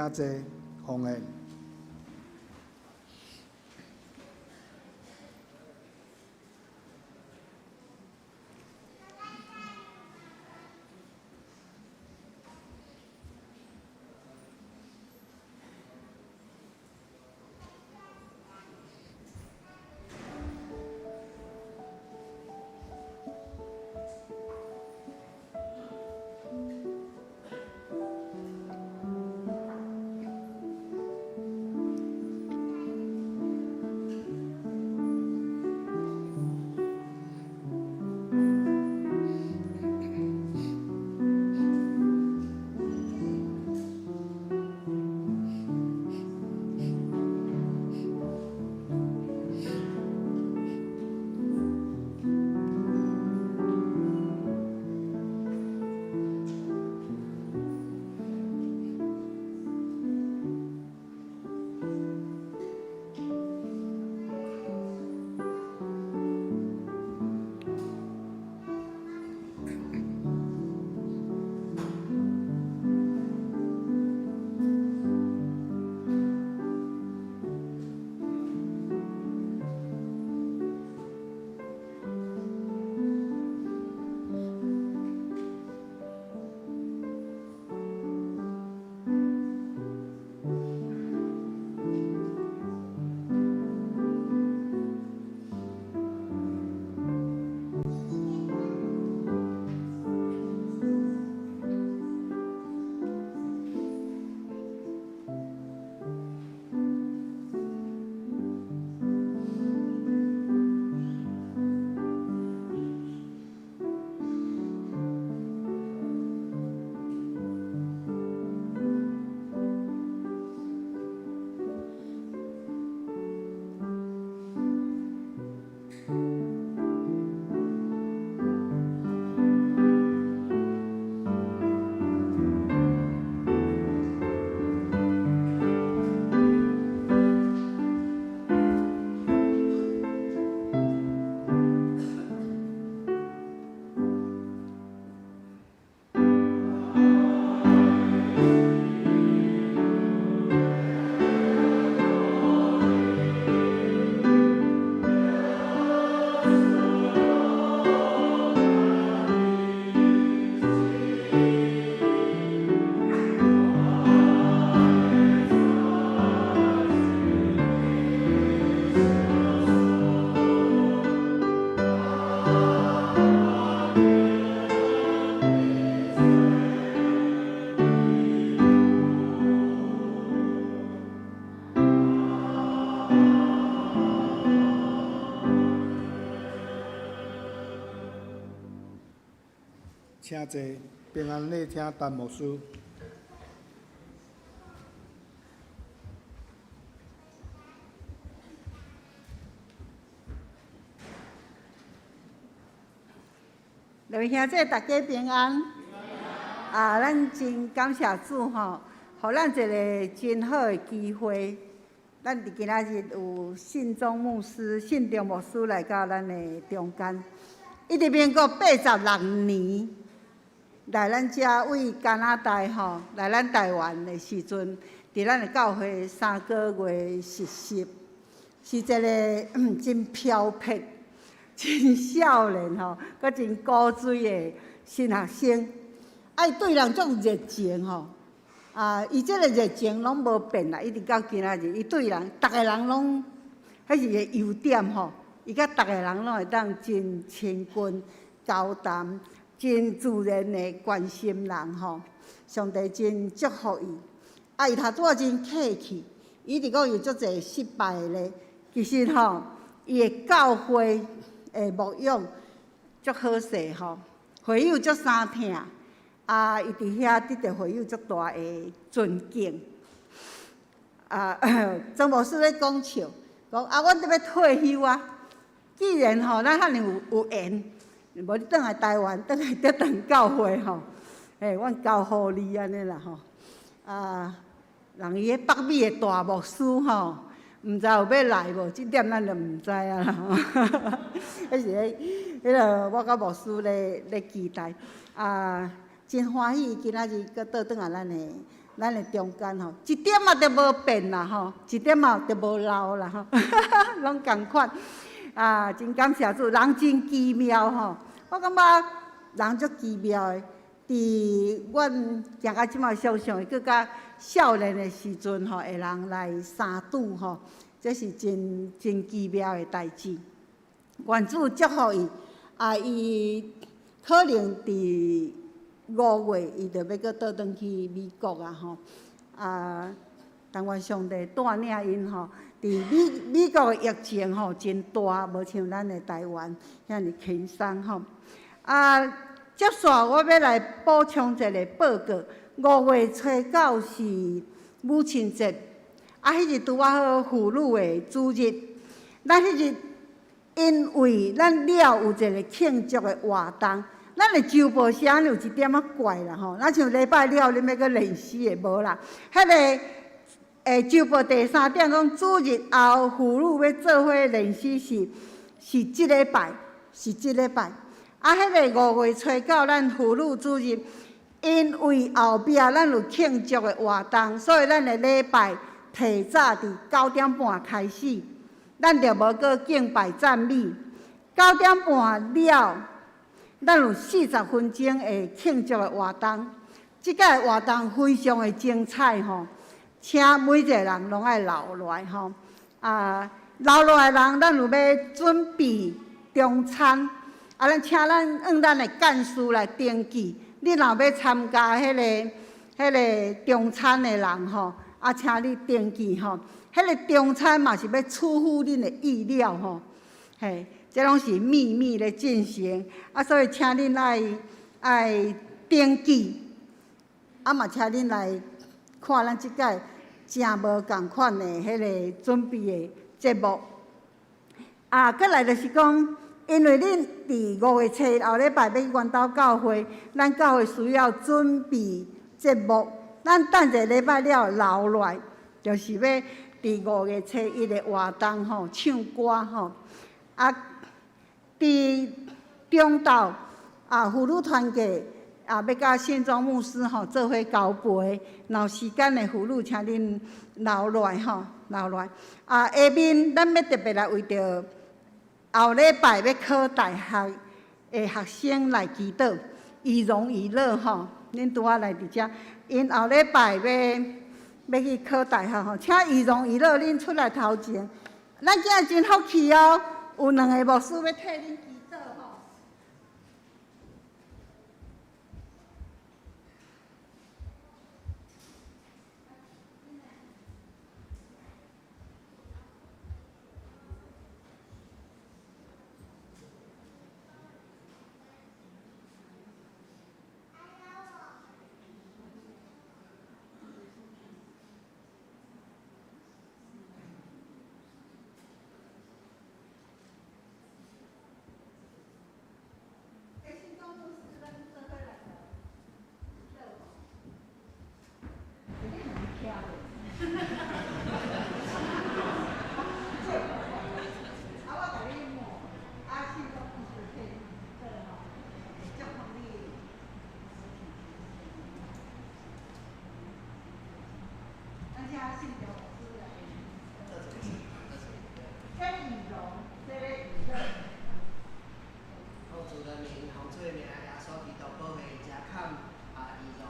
請坐，奉獻。請坐，平安禮請陳牧師。各位兄弟，大家平安。啊，咱真感謝主吼，予咱一个真好的機會。咱佇今仔日有信中牧師、信中牧師來到咱的中間。伊佇民國86年來咱遮為加拿大吼來咱台灣的時陣，佇咱的教會3個月實習，是一個真飄撇、真少年吼，閣真古錐的新學生。啊，伊對人足熱情吼，啊，伊這個熱情攏無變啦，一直到今仔日，伊對人，逐个人攏，彼是伊的優點吼。伊佮逐个人攏會當真親近、交談，真自然的關心人吼。上帝真祝福伊。啊，伊頭拄仔真客氣，伊一直講有足濟失敗的咧。其實吼，伊的教會的牧養足好勢吼，會友足相疼。啊，伊佇遐得著會友足大的尊敬。啊，曾牧師咧講笑，講啊，阮都欲退休啊。既然吼，咱遐爾有緣，無你轉來台灣，轉來德堂教會吼，嘿，阮交予你按呢啦吼。啊，人伊彼北美的大牧師吼，毋知有欲來無？這點咱就毋知啊啦。彼是咧，彼个我佮牧師咧咧期待。啊，真歡喜今仔日閣倒轉來咱的咱的中間吼，一點仔都無變啦吼，一點仔都無老啦吼，攏仝款。啊，真感謝主，人真奇妙吼。我感覺人足奇妙的，佇阮行到這馬想像會閣較少年的時陣吼，會人來相拄吼，這是真真奇妙的代誌。願主祝福伊，啊，伊可能佇5月，伊就欲閣倒轉去美國啊吼。啊，但願上帝帶領𪜶吼，佇美國的疫情吼真大，無像咱的台灣遐爾輕鬆吼。啊，接續我欲來補充一个報告。5月初9是母親節，啊，彼日拄仔好婦女的主日。咱彼日因為咱了有一个慶祝的活動，咱的周報寫有一點仔怪啦吼，若像禮拜了恁欲閣練習的無啦？彼个周報第三點講，主日後婦女欲做伙練習是這禮拜，是這禮拜。啊，彼个5月初9，咱婦女主日，因為後壁咱有慶祝的活動，所以咱的禮拜提早佇9點半開始，咱就無閣敬拜讚美。九點半了，咱有40分鐘的慶祝的活動。這個活動非常的精彩吼，請每一個人攏愛留落來吼。啊，留落來人，咱有欲準備中餐。啊，咱請咱按咱的幹事來登記。你若欲參加彼个中餐的人吼，啊，請你登記吼。彼个中餐嘛是欲出乎恁的意料吼，嘿，這攏是秘密咧進行。啊，所以請恁愛登記。啊，嘛請恁來看咱這擺誠無仝款的彼个準備的節目。啊，閣來就是講。因為恁佇5月初後禮拜欲去源頭教會，咱教會需要準備節目，咱等一个禮拜了留落來，就是欲佇5月初1的活動吼，唱歌吼。啊，佇中晝啊，婦女團契啊，欲佮信莊牧師吼做伙交陪，若有時間的婦女，請恁留落來吼，留落來。啊，下面咱欲特別來為著後禮拜欲考大學的學生來祈禱，以榮以樂吼。恁拄仔來佇遮，𪜶後禮拜欲去考大學吼，請以榮以樂恁出來頭前。咱今日真福氣哦，有兩个牧師欲替恁祈禱吼。奉主的名，奉主的名，耶穌基督寶血遮坎啊，以榮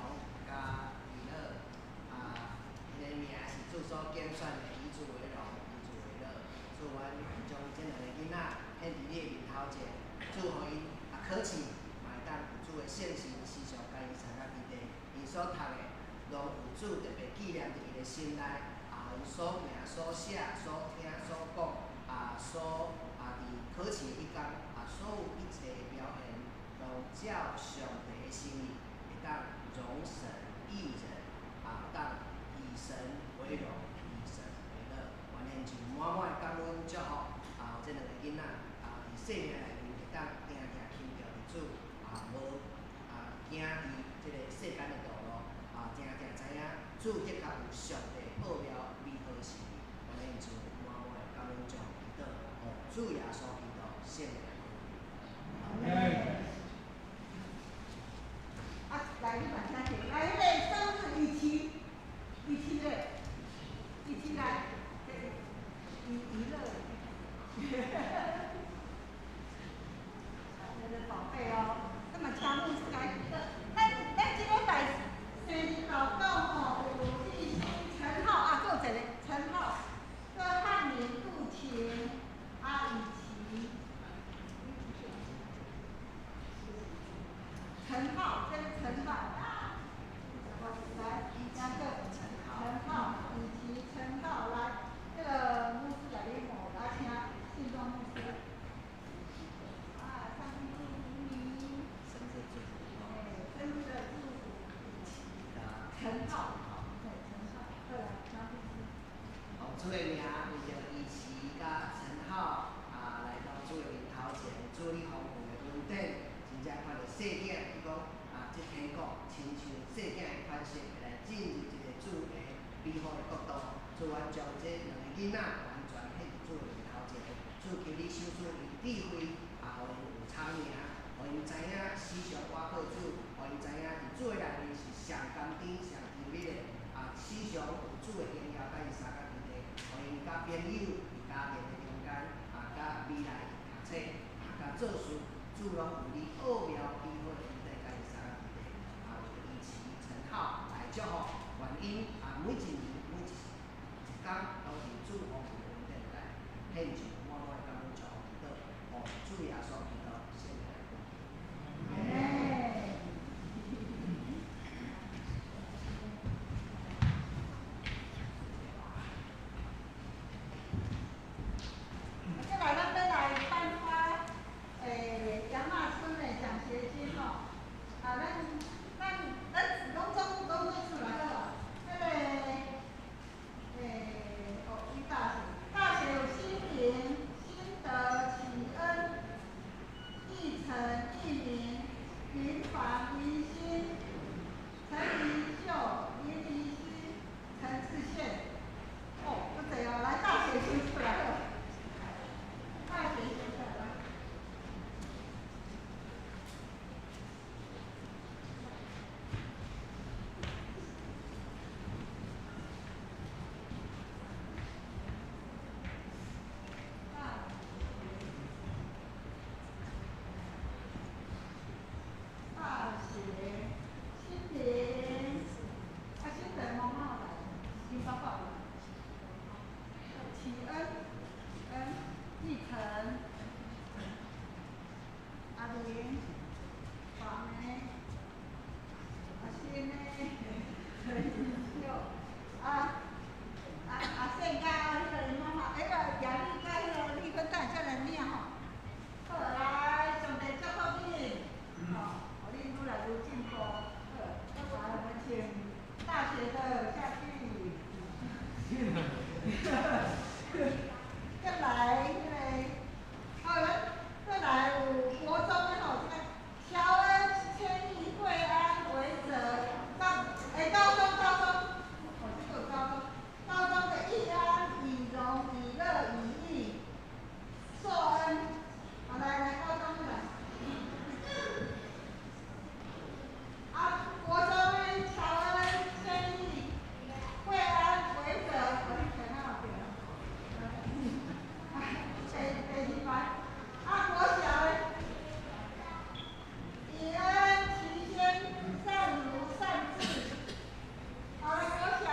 佮以樂啊，𪜶的名是主所揀選的，以主為榮，以主為樂。主，阮將這兩个囡仔獻佇你的面頭前，主予𪜶啊考試嘛會當有主的聖神時常共𪜶參佮佇地，𪜶所讀的攏有主特別紀念佇𪜶的心內，啊，𪜶所行、所寫、所聽、所講啊，所啊佇考試的彼工啊，所有一切的表現，攏照上帝的心意，會當榮神益人，啊，當以神為榮，以神為樂。願獻上滿滿的感恩祝福，啊，這兩个囡仔啊，佇生命內面會當定定親著主，啊，無啊行佇這个世間的道路，啊，定定知影主的確有上帝奧妙美好心意。願獻上滿滿的感恩祝福祈禱，奉主耶穌基督聖名。啊，來，你嘛請坐。來，彼个生日雨琦，這個寶貝哦，那麼請牧師來，咱這禮拜生日禱告吼，有立新陳浩啊，閣有一個陳浩，閣漢林杜晴，啊雨琪，陳浩，這個陳浩，來，兩個陳浩、雨琪、陳浩來，這個牧師來你吼，來請信莊牧師。啊，上帝祝福你。生日祝福。哎，生日的祝福。陳浩，對，陳浩，好來，請牧師。奉主的名，為著伊慈佮陳浩啊，來到主的面頭前，主你豐富的恩典，真正看著細囝，伊講啊，這天國親像細囝的款式，會來進入這個主的美好的國度。主，阮將這兩个囡仔完全獻佇主的面頭前，主求你賞賜𪜶智慧，啊，予𪜶有聰明，予𪜶知影時常倚靠主，予𪜶知影佇主的內面是上甘甜、上甜蜜的，啊，時常有主的榮耀佮𪜶相佮佇咧，予𪜶佮朋友佇家庭的中間，啊，佮未來讀冊，啊，佮做事，主攏有你奧妙美好的恩典佮𪜶相佮佇咧，啊，為著伊慈陳浩來祝福，願𪜶啊每一年每一工攏佇主豐富的恩典內獻上滿滿的感恩祝福祈禱，奉主耶穌基督聖名來禱告。阿們。再來，咱欲來頒發楊馬村的獎學金吼。啊，咱攏總出來好無？彼個哦，伊大學，大學有新穎、新德、啟恩、義成、義明、林凡、林心、陳怡秀、林怡希、陳志憲。哦，足濟哦，來大學先出來好。大學先出來。大大學新林，啊，新德媽媽來，新爸爸來，啟恩，恩，義成，阿玲，華梅，阿新呢，陳怡秀，啊啊阿憲佮彼個媽媽，彼個雅麗佮彼個麗芬等下才來領吼。好，來，上帝祝福恁，吼，予恁愈來愈進步。好，來，我們請大學的下去。再來彼個，好，咱再來有國中的吼，這個喬恩、千億、惠安、維澤，高，高中高中，哦，這個有高中，高中的義安、以榮、以樂、以義、碩恩，好，來來，高中的來。啊，國中的喬恩、千億、惠安、維澤，我你看哪有對？啊，第二排，啊，國小的，以恩、齊先、善如、善智，好，來國小。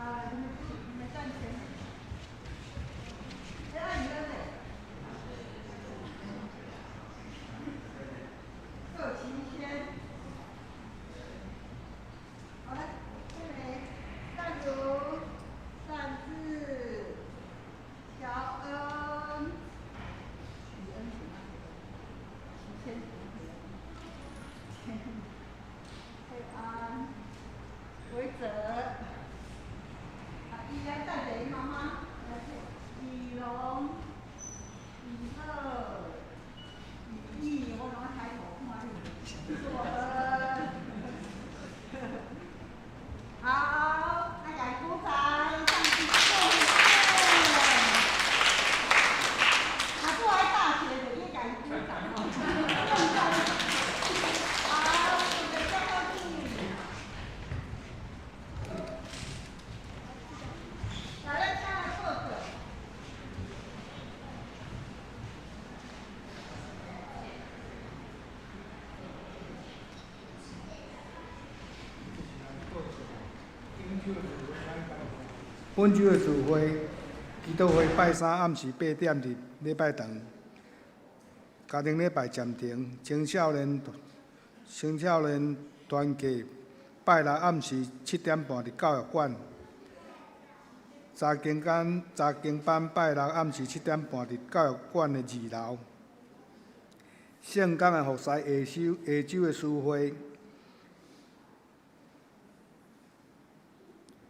啊，你們站前面。哎，啊，你們呢？賀齊先。好來，這個善如、善智、喬恩、啟恩是哪個？齊先是哪個？惠安、維澤，啊，伊來等下伊媽媽。本週的聚會，祈禱會拜三暗時8點佇禮拜堂，家庭禮拜暫停，青少年團契拜六暗時7點半佇教育館，查經班拜六暗時7點半佇教育館的二樓。聖工的服侍下週的聚會，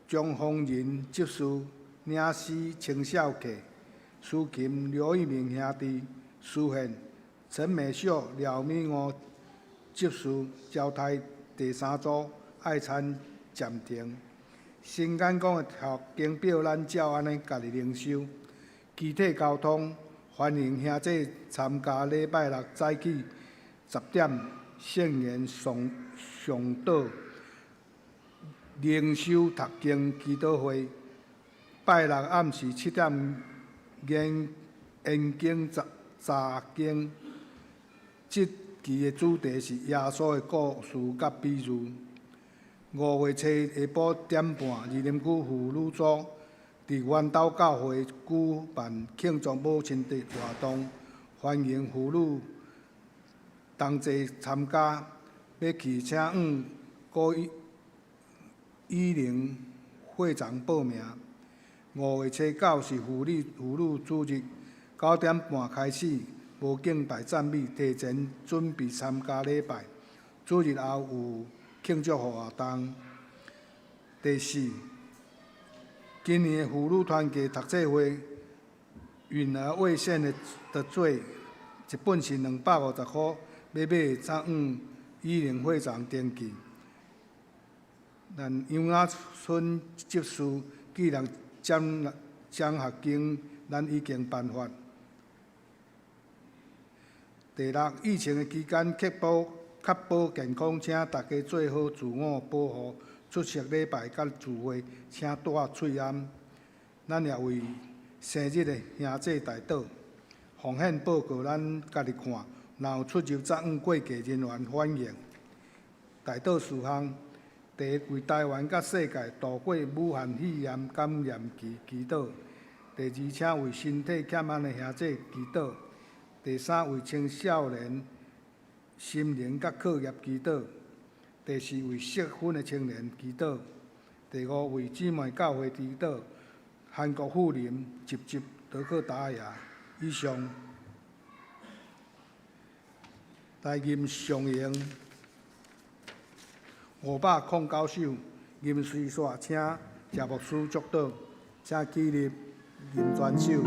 張宏仁執事領詩青少課，司琴劉一鳴兄弟，司獻陳美秀廖美娥執事招待第三組愛餐暫停。新眼光的讀經表，咱照按呢家己靈修，肢體交通，歡迎兄弟參加禮拜六早起10點聖言誦禱靈修讀經祈禱會，拜六暗時7點研經查經。這期的主題是耶穌的故事佮比喻。5月初下晡點半，二林區婦女組佇源頭教會舉辦慶祝母親節活動，歡迎婦女同齊參加。欲去請向郭以玲會長報名。5月初9是婦女主日，9點半開始，無敬拜讚美，提前準備參加禮拜。主日後有慶祝活動。第四，今年的婦女團契讀冊會，允兒未獻的罪，一本是250箍，欲買請向以玲會長登記。咱楊雅春執事既然獎學金，咱已經頒發。第六，疫情的期間，確保健康，請大家做好自我保護。出席禮拜佮聚會，請戴喙罨。咱也為生日的兄弟代禱。奉獻報告咱家己看，若有出入責向會計人員反映。代禱事項：第一，為台灣佮世界度過武漢肺炎感染期祈禱；第二，請為身體欠安的兄弟祈禱；第三，為青少年心靈佮課業祈禱；第四，為適婚的青年祈禱；第五，為姊妹教會祈禱。韓國婦人集集德克達雅。以上。來吟上榮509首，吟隨煞，請謝牧師祝禱，請起立吟全首。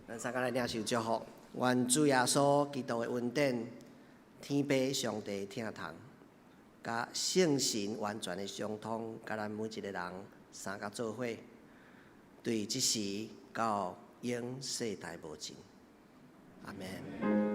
咱三个來領受祝福，願主耶穌基督的恩典、天父上帝疼痛，佮聖神完全的相通，佮咱每一个人三个做伙，對這時到永世代無盡。阿門。